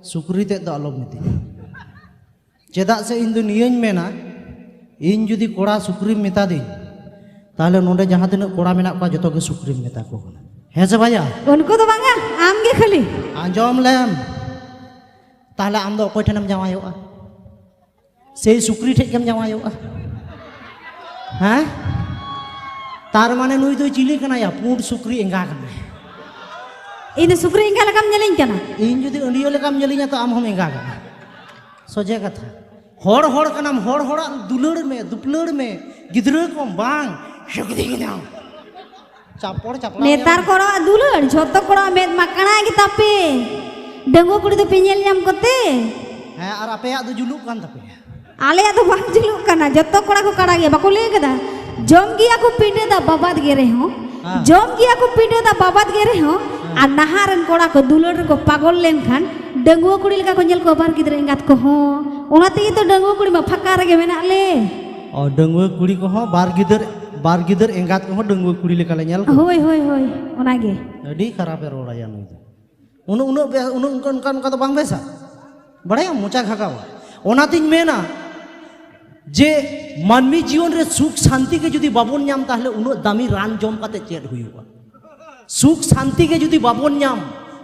ᱥᱩᱠᱨᱤ ᱛᱮᱫ ᱫᱚ ᱟᱞᱚᱢ ᱢᱤᱛᱟᱹᱧᱟ᱾ ᱪᱮᱫᱟᱜ ᱥᱮ ᱤᱧ ᱫᱚ ᱱᱤᱭᱟᱹᱧ ᱢᱮᱱᱟ, ᱤᱧ ᱡᱩᱫᱤ ᱠᱚᱲᱟ ᱥᱩᱠᱨᱤᱢ ᱢᱮᱛᱟ ᱫᱤᱧ, ᱛᱟᱦᱞᱮ ᱱᱚᱰᱮ ᱡᱟᱦᱟᱸ ᱛᱤᱱᱟᱹᱜ ᱠᱚᱲᱟ ᱢᱮᱱᱟᱜ ᱠᱚᱣᱟ, ᱡᱚᱛᱚ ᱜᱮ ᱥᱩᱠᱨᱤᱢ ᱢᱮᱛᱟ ᱠᱚ ᱠᱟᱱᱟ᱾ ᱦᱮᱸ ᱥᱮ ᱵᱷᱟᱭᱟ? ᱩᱱᱠᱩ ᱫᱚ ᱵᱟᱝᱟ, ᱟᱢ ᱜᱮ ᱠᱷᱟᱹᱞᱤ᱾ ᱟᱸᱡᱚᱢ ᱞᱮᱢ, ᱛᱟᱦᱞᱮ ᱟᱢ ᱫᱚ ᱚᱠᱚᱭ ᱴᱷᱮᱱᱮᱢ ᱡᱟᱶᱟᱭᱚᱜᱼᱟ? ᱥᱮᱭ ᱥᱩᱠᱨᱤ ᱴᱷᱮᱡ ᱜᱮᱢ ᱡᱟᱶᱟᱭᱚᱜᱼᱟ? ᱦᱮᱸ? ᱛᱟᱨ ᱢᱟᱱᱮ ᱱᱩᱭ ᱫᱚᱭ ᱪᱤᱞᱤ ᱠᱟᱱᱟᱭᱟ? ᱯᱩᱸᱰ ᱥᱩᱠᱨᱤ ᱮᱸᱜᱟ ᱠᱟᱱᱟᱭ᱾ ᱤᱧ ᱫᱚ ᱥᱩᱠᱨᱤ ᱮᱸᱜᱟ ᱞᱮᱠᱟᱢ ᱧᱮᱞᱤᱧ ᱠᱟᱱᱟ? ᱤᱧ ᱡᱩᱫᱤ ᱟᱹᱰᱭᱟᱹ ᱞᱮᱠᱟᱢ ᱧᱮᱞᱤᱧᱟ, ᱛᱚ ᱟᱢ ᱦᱚᱸᱢ ᱮᱸᱜᱟ ᱠᱟᱱᱟ᱾ ᱥᱚᱡᱷᱮ ᱠᱟᱛᱷᱟ᱾ ᱦᱚᱲ, ᱦᱚᱲ ᱠᱟᱱᱟᱢ, ᱦᱚᱲ, ᱦᱚᱲᱟᱜ ᱫᱩᱞᱟᱹᱲ ᱢᱮ, ᱫᱩᱯᱞᱟᱹᱲ ᱢᱮ, ᱜᱤᱫᱽᱨᱟᱹ ᱠᱚᱢ ᱵᱟᱝ, ᱥᱩᱠᱨᱤ ᱠᱟᱱᱟ᱾ ᱪᱟᱯᱚᱲ ᱪᱟᱯᱲᱟᱣ ᱱᱮᱛᱟᱨ ᱧᱟᱢ᱾ ᱠᱚᱲᱟᱣᱟᱜ ᱫᱩᱞᱟᱹᱲ, ᱡᱷᱚᱛᱚ ᱠᱚᱲᱟᱣᱟᱜ ᱢᱮᱫ ᱢᱟ ᱠᱟᱬᱟ ᱜᱮ ᱛᱟᱯᱮ᱾ ᱰᱟᱺᱜᱩᱣᱟᱹ ᱠᱩᱲᱤ ᱫᱚᱯᱮ ᱧᱮᱞ ᱧᱟᱢ ᱠᱚᱛᱮ? ᱦᱮᱸ, ᱟᱨ ᱟᱯᱮᱭᱟᱜ ᱫᱚ ᱡᱩᱞᱩᱜ ᱠᱟᱱ ᱛᱟᱯᱮᱭᱟ᱾ ᱟᱞᱮᱭᱟᱜ ᱫᱚ ᱵᱟᱝ ᱡᱩᱞᱩᱜ ᱠᱟᱱᱟ, ᱡᱚᱛᱚ ᱠᱚᱲᱟ ᱠᱚ ᱠᱟᱬᱟ ᱜᱮᱭᱟ, ᱵᱟᱠᱚ ᱞᱟᱹᱭ ᱠᱟᱫᱟ? ᱡᱚᱢ ᱜᱮᱭᱟ ᱠᱚ ᱯᱤᱸᱰᱟᱹ ᱫᱟᱜ ᱵᱟᱵᱟᱫ ᱜᱮ ᱨᱮᱦᱚᱸ, ᱦᱮᱸ᱾ ᱡᱚᱢ ᱜᱮᱭᱟ ᱠᱚ ᱯᱤᱸᱰᱟᱹ ᱫᱟᱜ ᱵᱟᱵᱟᱫ ᱜᱮ ᱨᱮᱦᱚᱸ, ᱦᱮᱸ᱾ ᱟᱨ ᱱᱟᱦᱟᱜ ᱨᱮᱱ ᱠᱚᱲᱟ ᱠᱚ ᱫᱩᱞᱟᱹᱲ ᱨᱮᱠᱚ ᱯᱟᱜᱚᱞ ᱞᱮᱱᱠᱷᱟᱱ ᱰᱟᱺᱜᱩᱣᱟᱹ ᱠᱩᱲᱤ ᱞᱮᱠᱟ ᱠᱚ ᱧᱮᱞ ᱠᱚᱣᱟ ᱵᱟᱨ ᱜᱤᱫᱽᱨᱟᱹ ᱮᱸᱜᱟᱛ ᱠᱚᱦᱚᱸ᱾ ᱚᱱᱟ ᱛᱮᱜᱮ ᱛᱚ ᱰᱟᱺᱜᱩᱣᱟᱹ ᱠᱩᱲᱤ ᱢᱟ ᱯᱷᱟᱸᱠᱟ ᱨᱮᱜᱮ ᱢᱮᱱᱟᱜ ᱞᱮ᱾ ᱚ, ᱰᱟᱺᱜᱩᱣᱟᱹ ᱠᱩᱲᱤ ᱠᱚᱦᱚᱸ ᱵᱟᱨ ᱜᱤᱫᱟᱹᱨ, ᱵᱟᱨ ᱜᱤᱫᱟᱹᱨ ᱮᱸᱜᱟᱛ ᱠᱚᱦᱚᱸ ᱰᱟᱺᱜᱩᱣᱟᱹ ᱠᱩᱲᱤ ᱞᱮᱠᱟ ᱞᱮ ᱧᱮᱞ ᱠᱚᱣᱟ᱾ ᱦᱳᱭ, ᱦᱳᱭ, ᱦᱳᱭ, ᱚᱱᱟᱜᱮ᱾ ᱟᱹᱰᱤ ᱠᱷᱟᱨᱟᱯᱮ ᱨᱚᱲᱟᱭᱟ ᱱᱩᱭ ᱫᱚ᱾ ᱩᱱᱟᱹᱜ, ᱩᱱᱟᱹᱜ ᱵᱮ-, ᱩᱱᱟᱹᱜ ᱚᱱᱠᱟ, ᱚᱱᱠᱟ, ᱚᱱᱠᱟ ᱫᱚ ᱵᱟᱝ ᱵᱮᱥᱟ᱾ ᱵᱟᱲᱟᱭᱟᱢ, ᱢᱚᱪᱟ ᱜᱷᱟᱜᱟᱣᱟ᱾ ᱚᱱᱟᱛᱤᱧ ᱢᱮᱱᱟ ᱡᱮ ᱢᱟᱹᱱᱢᱤ ᱡᱤᱭᱚᱱ ᱨᱮ ᱥᱩᱠ ᱥᱟᱱᱛᱤ ᱜᱮ ᱡᱩᱫᱤ ᱵᱟᱵᱚᱱ ᱧᱟᱢ, ᱛᱟᱦᱞᱮ ᱩᱱᱟᱹᱜ ᱫᱟᱢᱤ ᱨᱟᱱ ᱡᱚᱢ ᱠᱟᱛᱮ ᱪᱮᱫ ᱦᱩᱭᱩᱜᱼᱟ? ᱥᱩᱠ ᱥᱟᱱᱛᱤ ᱜᱮ ᱡᱩᱫᱤ ᱵᱟᱵᱚᱱ ᱧᱟᱢ,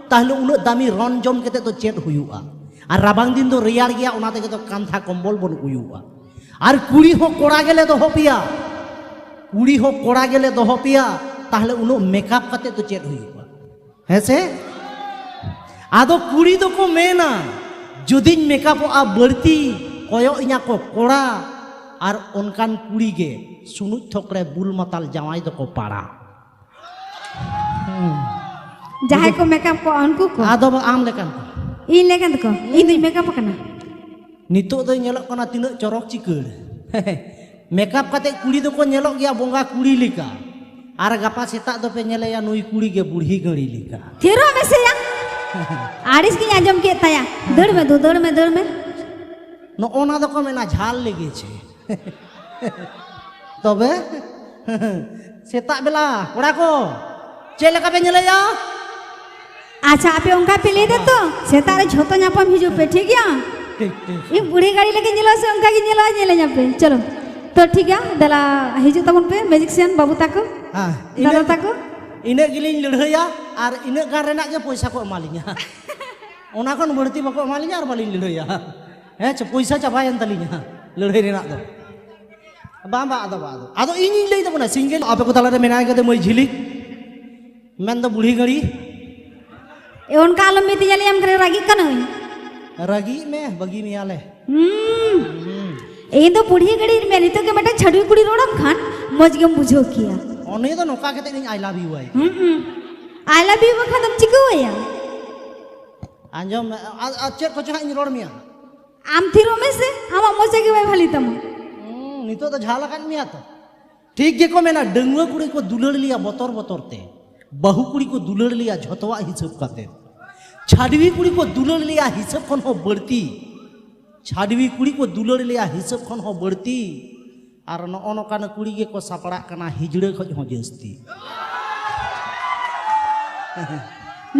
ᱛᱟᱦᱞᱮ ᱩᱱᱟᱹᱜ ᱫᱟᱢᱤ ᱨᱟᱱ ᱡᱚᱢ ᱠᱟᱛᱮ ᱫᱚ ᱪᱮᱫ ᱦᱩᱭᱩᱜᱼᱟ? ᱟᱨ ᱨᱟᱵᱟᱝ ᱫᱤᱱ ᱫᱚ ᱨᱮᱭᱟᱲ ᱜᱮᱭᱟ, ᱚᱱᱟ ᱛᱮᱜᱮ ᱫᱚ ᱠᱟᱱᱛᱷᱟ ᱠᱚᱢᱵᱚᱞ ᱵᱚᱱ ᱩᱭᱩᱜᱼᱟ᱾ ᱟᱨ ᱠᱩᱲᱤ ᱦᱚᱸ ᱠᱚᱲᱟ ᱜᱮᱞᱮ ᱫᱚᱦᱚ ᱯᱮᱭᱟ, ᱠᱩᱲᱤ ᱦᱚᱸ ᱠᱚᱲᱟ ᱜᱮᱞᱮ ᱫᱚᱦᱚ ᱯᱮᱭᱟ, ᱛᱟᱦᱞᱮ ᱩᱱᱟᱹᱜ ᱢᱮᱠᱟᱯ ᱠᱟᱛᱮ ᱫᱚ ᱪᱮᱫ ᱦᱩᱭᱩᱜᱼᱟ? ᱦᱮᱸ ᱥᱮ? ᱟᱫᱚ ᱠᱩᱲᱤ ᱫᱚᱠᱚ ᱢᱮᱱᱟ, ᱡᱩᱫᱤᱧ ᱢᱮᱠᱟᱯᱚᱜᱼᱟ ᱵᱟᱹᱲᱛᱤ, ᱠᱚᱭᱚᱜ ᱤᱧᱟ ᱠᱚ ᱠᱚᱲᱟ, ᱟᱨ ᱚᱱᱠᱟᱱ ᱠᱩᱲᱤ ᱜᱮ ᱥᱩᱱᱩᱡ ᱛᱷᱚᱠ ᱨᱮ ᱵᱩᱞ ᱢᱟᱛᱟᱞ ᱡᱟᱶᱟᱭ ᱫᱚᱠᱚ ᱯᱟᱲᱟ᱾ ᱦᱩᱸ᱾ ᱡᱟᱦᱟᱸᱭ ᱠᱚ ᱢᱮᱠᱟᱯ ᱠᱚᱜᱼᱟ ᱩᱱᱠᱩ ᱠᱚ? ᱟᱫᱚ ᱟᱢ ᱞᱮᱠᱟᱱ ᱠᱚ᱾ ᱤᱧ ᱞᱮᱠᱟᱱ ᱠᱚ? ᱤᱧ ᱫᱩᱧ ᱢᱮᱠᱟᱯ ᱟᱠᱟᱱᱟ᱾ ᱱᱤᱛᱚᱜ ᱫᱚᱭ ᱧᱮᱞᱚᱜ ᱠᱟᱱᱟ ᱛᱤᱱᱟᱹᱜ ᱪᱚᱨᱚᱠ ᱪᱤᱠᱟᱹᱲ᱾ ᱢᱮᱠᱟᱯ ᱠᱟᱛᱮ ᱠᱩᱲᱤ ᱫᱚᱠᱚ ᱧᱮᱞᱚᱜ ᱜᱮᱭᱟ ᱵᱚᱸᱜᱟ ᱠᱩᱲᱤ ᱞᱮᱠᱟ, ᱟᱨ ᱜᱟᱯᱟ ᱥᱮᱛᱟᱜ ᱫᱚᱯᱮ ᱧᱮᱞᱮᱭᱟ ᱱᱩᱭ ᱠᱩᱲᱤ ᱜᱮ ᱵᱩᱲᱦᱤ ᱜᱟᱹᱲᱤ ᱞᱮᱠᱟ᱾ ᱛᱷᱤᱨᱚᱜ ᱢᱮᱥᱮᱭᱟ᱾ ᱟᱹᱲᱤᱥ ᱜᱤᱧ ᱟᱸᱡᱚᱢ ᱠᱮᱫ ᱛᱟᱭᱟ᱾ ᱫᱟᱹᱲ ᱢᱮ ᱫᱩ, ᱫᱟᱹᱲ ᱢᱮ, ᱫᱟᱹᱲ ᱢᱮ᱾ ᱱᱚᱜᱼᱚ ᱱᱟ ᱫᱚᱠᱚ ᱢᱮᱱᱟ ᱡᱷᱟᱞ ᱞᱮᱜᱮᱪᱷᱮ᱾ ᱛᱚᱵᱮ ᱥᱮᱛᱟᱜ ᱵᱮᱞᱟ ᱠᱚᱲᱟ ᱠᱚ ᱪᱮᱫ ᱞᱮᱠᱟ ᱯᱮ ᱧᱮᱞᱮᱭᱟ? ᱟᱪᱪᱷᱟ, ᱟᱯᱮ ᱚᱱᱠᱟ ᱯᱮ ᱞᱟᱹᱭ ᱫᱟ ᱛᱚ, ᱥᱮᱛᱟᱜ ᱨᱮ ᱡᱷᱚᱛᱚ ᱧᱟᱯᱟᱢ ᱦᱤᱡᱩᱜ ᱯᱮ, ᱴᱷᱤᱠ ᱜᱮᱭᱟ? ᱴᱷᱤᱠ, ᱴᱷᱤᱠ᱾ ᱤᱧ ᱵᱩᱲᱦᱤ ᱜᱟᱹᱲᱤ ᱞᱮᱠᱟ ᱧᱮᱞᱚᱜᱼᱟ ᱥᱮ ᱚᱱᱠᱟ ᱜᱮ ᱧᱮᱞᱚᱜᱼᱟ, ᱧᱮᱞ ᱧᱟᱯᱮ᱾ ᱪᱚᱞᱚ, ᱛᱚ ᱴᱷᱤᱠ ᱜᱮᱭᱟ, ᱫᱮᱞᱟ ᱦᱤᱡᱩᱜ ᱛᱟᱵᱚᱱ ᱯᱮ ᱢᱮᱡᱤᱠᱥᱤᱭᱟᱱ ᱵᱟᱹᱵᱩ ᱛᱟᱠᱚ, ᱦᱮᱸ, ᱫᱟᱫᱟ ᱤᱱᱟᱹᱜ, ᱛᱟᱠᱚ᱾ ᱤᱱᱟᱹᱜ ᱜᱮᱞᱤᱧ ᱞᱟᱹᱲᱦᱟᱹᱭᱟ ᱟᱨ ᱤᱱᱟᱹᱜ ᱜᱟᱱ ᱨᱮᱱᱟᱜ ᱜᱮ ᱯᱚᱭᱥᱟ ᱠᱚ ᱮᱢᱟ ᱞᱤᱧᱟ᱾ ᱚᱱᱟ ᱠᱷᱚᱱ ᱵᱟᱹᱲᱛᱤ ᱵᱟᱠᱚ ᱮᱢᱟ ᱞᱤᱧᱟ ᱟᱨ ᱵᱟᱹᱞᱤᱧ ᱞᱟᱹᱲᱦᱟᱹᱭᱟ᱾ ᱦᱮᱸ ᱪᱮ, ᱯᱚᱭᱥᱟ ᱪᱟᱵᱟᱭᱮᱱ ᱛᱟᱹᱞᱤᱧᱟ ᱞᱟᱹᱲᱦᱟᱹᱭ ᱨᱮᱱᱟᱜ ᱫᱚ᱾ ᱵᱟᱝ, ᱵᱟᱝ, ᱟᱫᱚ ᱵᱟᱝ, ᱟᱫᱚ, ᱟᱫᱚ ᱤᱧᱤᱧ ᱞᱟᱹᱭ ᱛᱟᱵᱚᱱᱟ, ᱥᱤᱝᱜᱮᱞ ᱟᱯᱮ ᱠᱚ ᱛᱟᱞᱟᱨᱮ ᱢᱮᱱᱟᱭ ᱠᱟᱫᱮ ᱢᱟᱹᱭ ᱡᱷᱤᱞᱤᱠ, ᱢᱮᱱᱫᱚ ᱵᱩᱲᱦᱤ ᱜᱟᱹᱲᱤ᱾ ᱮ, ᱚᱱᱠᱟ ᱟᱞᱚᱢ ᱢᱤᱛᱟᱹᱧᱟ, ᱞᱟᱹᱭᱟᱢ ᱠᱟᱱᱟ ᱨᱟᱹᱜᱤᱜ ᱠᱟᱹᱱᱟᱹᱧ᱾ ᱨᱟᱹᱜᱤᱜ ᱢᱮ, ᱵᱟᱹᱜᱤ ᱢᱮᱭᱟᱞᱮ᱾ ᱦᱩᱸ᱾ ᱦᱩᱸ᱾ ᱤᱧ ᱫᱚ ᱵᱩᱲᱦᱤ ᱜᱟᱹᱲᱤ ᱢᱮ, ᱱᱤᱛᱚᱜ ᱜᱮ ᱢᱤᱫᱴᱟᱝ ᱪᱷᱟᱹᱰᱣᱤ ᱠᱩᱲᱤ ᱨᱚᱲᱟᱢ ᱠᱷᱟᱱ ᱢᱚᱡᱽ ᱜᱮᱢ ᱵᱩᱡᱷᱟᱹᱣ ᱠᱮᱭᱟ᱾ ᱩᱱᱤ ᱫᱚ ᱱᱚᱝᱠᱟ ᱠᱟᱛᱮ ᱤᱧ ᱟᱭ ᱞᱟᱵᱷ ᱭᱩ ᱟᱭ᱾ ᱦᱩᱸ ᱦᱩᱸ᱾ ᱟᱭ ᱞᱟᱵᱷ ᱭᱩ ᱵᱟᱠᱷᱟᱱ ᱫᱚᱢ ᱪᱤᱠᱟᱹᱣᱟᱭᱟ? ᱟᱸᱡᱚᱢ ᱢᱮ, ᱟᱨ, ᱟᱨ ᱪᱮᱫ ᱠᱚᱪᱚ ᱦᱟᱸᱜ ᱤᱧ ᱨᱚᱲ ᱢᱮᱭᱟ᱾ ᱟᱢ ᱛᱷᱤᱨᱚᱜ ᱢᱮ ᱥᱮ, ᱟᱢᱟᱜ ᱢᱚᱪᱟ ᱜᱮ ᱵᱟᱭ ᱵᱷᱟᱞᱤ ᱛᱟᱢᱟ᱾ ᱦᱩᱸ, ᱱᱤᱛᱚᱜ ᱫᱚ ᱡᱷᱟᱞ ᱟᱠᱟᱫ ᱢᱮᱭᱟ ᱛᱚ᱾ ᱴᱷᱤᱠ ᱜᱮᱠᱚ ᱢᱮᱱᱟ, ᱰᱟᱺᱜᱩᱣᱟᱹ ᱠᱩᱲᱤ ᱠᱚ ᱫᱩᱞᱟᱹᱲ ᱞᱮᱭᱟ ᱵᱚᱛᱚᱨ ᱵᱚᱛᱚᱨ ᱛᱮ, ᱵᱟᱹᱦᱩ ᱠᱩᱲᱤ ᱠᱚ ᱫᱩᱞᱟᱹᱲ ᱞᱮᱭᱟ ᱡᱷᱚᱛᱚᱣᱟᱜ ᱦᱤᱥᱟᱹᱵ ᱠᱟᱛᱮ᱾ ᱪᱷᱟᱰᱣᱤ ᱠᱩᱲᱤ ᱠᱚ ᱫᱩᱞᱟᱹᱲ ᱞᱮᱭᱟ ᱦᱤᱥᱟᱹᱵ ᱠᱷᱚᱱ ᱦᱚᱸ ᱵᱟᱹᱲᱛᱤ᱾ ᱪᱷᱟᱰᱣᱤ ᱠᱩᱲᱤ ᱠᱚ ᱫᱩᱞᱟᱹᱲ ᱞᱮᱭᱟ ᱦᱤᱥᱟᱹᱵ ᱠᱷᱚᱱ ᱦᱚᱸ ᱵᱟᱹᱲᱛᱤ᱾ ᱟᱨ ᱱᱚᱜᱼᱚ ᱱᱚᱝᱠᱟᱱ ᱠᱩᱲᱤ ᱜᱮᱠᱚ ᱥᱟᱯᱲᱟᱜ ᱠᱟᱱᱟ ᱦᱤᱡᱲᱟᱹ ᱠᱷᱚᱡ ᱦᱚᱸ ᱡᱟᱹᱥᱛᱤ᱾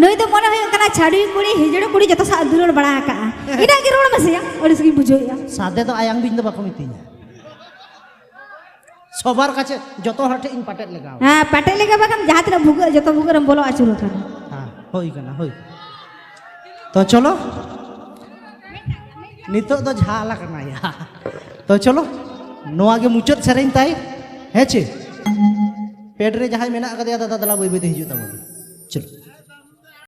ᱱᱩᱭ ᱫᱚ ᱢᱚᱱᱮ ᱦᱩᱭᱩᱜ ᱠᱟᱱᱟ ᱪᱷᱟᱰᱣᱤ ᱠᱩᱲᱤ, ᱦᱤᱡᱲᱟᱹ ᱠᱩᱲᱤ ᱡᱚᱛᱚ ᱥᱟᱶ ᱫᱩᱞᱟᱹᱲ ᱵᱟᱲᱟ ᱟᱠᱟᱜᱼᱟ᱾ ᱤᱱᱟᱹᱜ ᱜᱮ ᱨᱚᱲ ᱢᱮᱥᱮᱭᱟ, ᱟᱹᱲᱤᱥ ᱜᱤᱧ ᱵᱩᱡᱷᱟᱹᱣᱮᱫᱼᱟ᱾ ᱥᱟᱫᱮ ᱫᱚ ᱟᱭᱟᱝ ᱵᱤᱧ ᱫᱚ ᱵᱟᱠᱚ ᱢᱤᱛᱟᱹᱧᱟ᱾ ᱥᱚᱵᱟᱨ ᱠᱟᱪᱷᱮ ᱡᱚᱛᱚ ᱦᱚᱲ ᱴᱷᱮᱱ ᱤᱧ ᱯᱟᱴᱮᱫ ᱞᱮᱜᱟᱣ᱾ ᱦᱮᱸ, ᱯᱟᱴᱮᱫ ᱞᱮᱜᱟ ᱵᱟᱠᱷᱟᱱ ᱡᱟᱦᱟᱸ ᱛᱤᱱᱟᱹᱜ ᱵᱷᱩᱜᱟᱹᱜ, ᱡᱚᱛᱚ ᱵᱷᱩᱜᱟᱹᱜ ᱨᱮᱢ ᱵᱚᱞᱚ ᱟᱹᱪᱩᱨ ᱟᱠᱟᱱᱟ᱾ ᱦᱮᱸ, ᱦᱩᱭ ᱠᱟᱱᱟ, ᱦᱩᱭ ᱠᱟᱱᱟ᱾ ᱛᱚ ᱪᱚᱞᱚ, ᱱᱤᱛᱚᱜ ᱫᱚ ᱡᱷᱟᱞ ᱟᱠᱟᱱᱟ ᱭᱟ᱾ ᱛᱚ ᱪᱚᱞᱚ, ᱱᱚᱣᱟ ᱜᱮ ᱢᱩᱪᱟᱹᱫ ᱥᱮᱨᱮᱧ ᱛᱟᱭ, ᱦᱮᱸ ᱪᱮ? ᱯᱮᱰ ᱨᱮ ᱡᱟᱦᱟᱸᱭ ᱢᱮᱱᱟᱜ ᱟᱠᱟᱫᱮᱭᱟ ᱫᱟᱫᱟ, ᱫᱮᱞᱟ ᱵᱟᱹᱭ ᱵᱟᱹᱭ ᱛᱮ ᱦᱤᱡᱩᱜ ᱛᱟᱵᱚᱱ᱾ ᱪᱚᱞᱚ᱾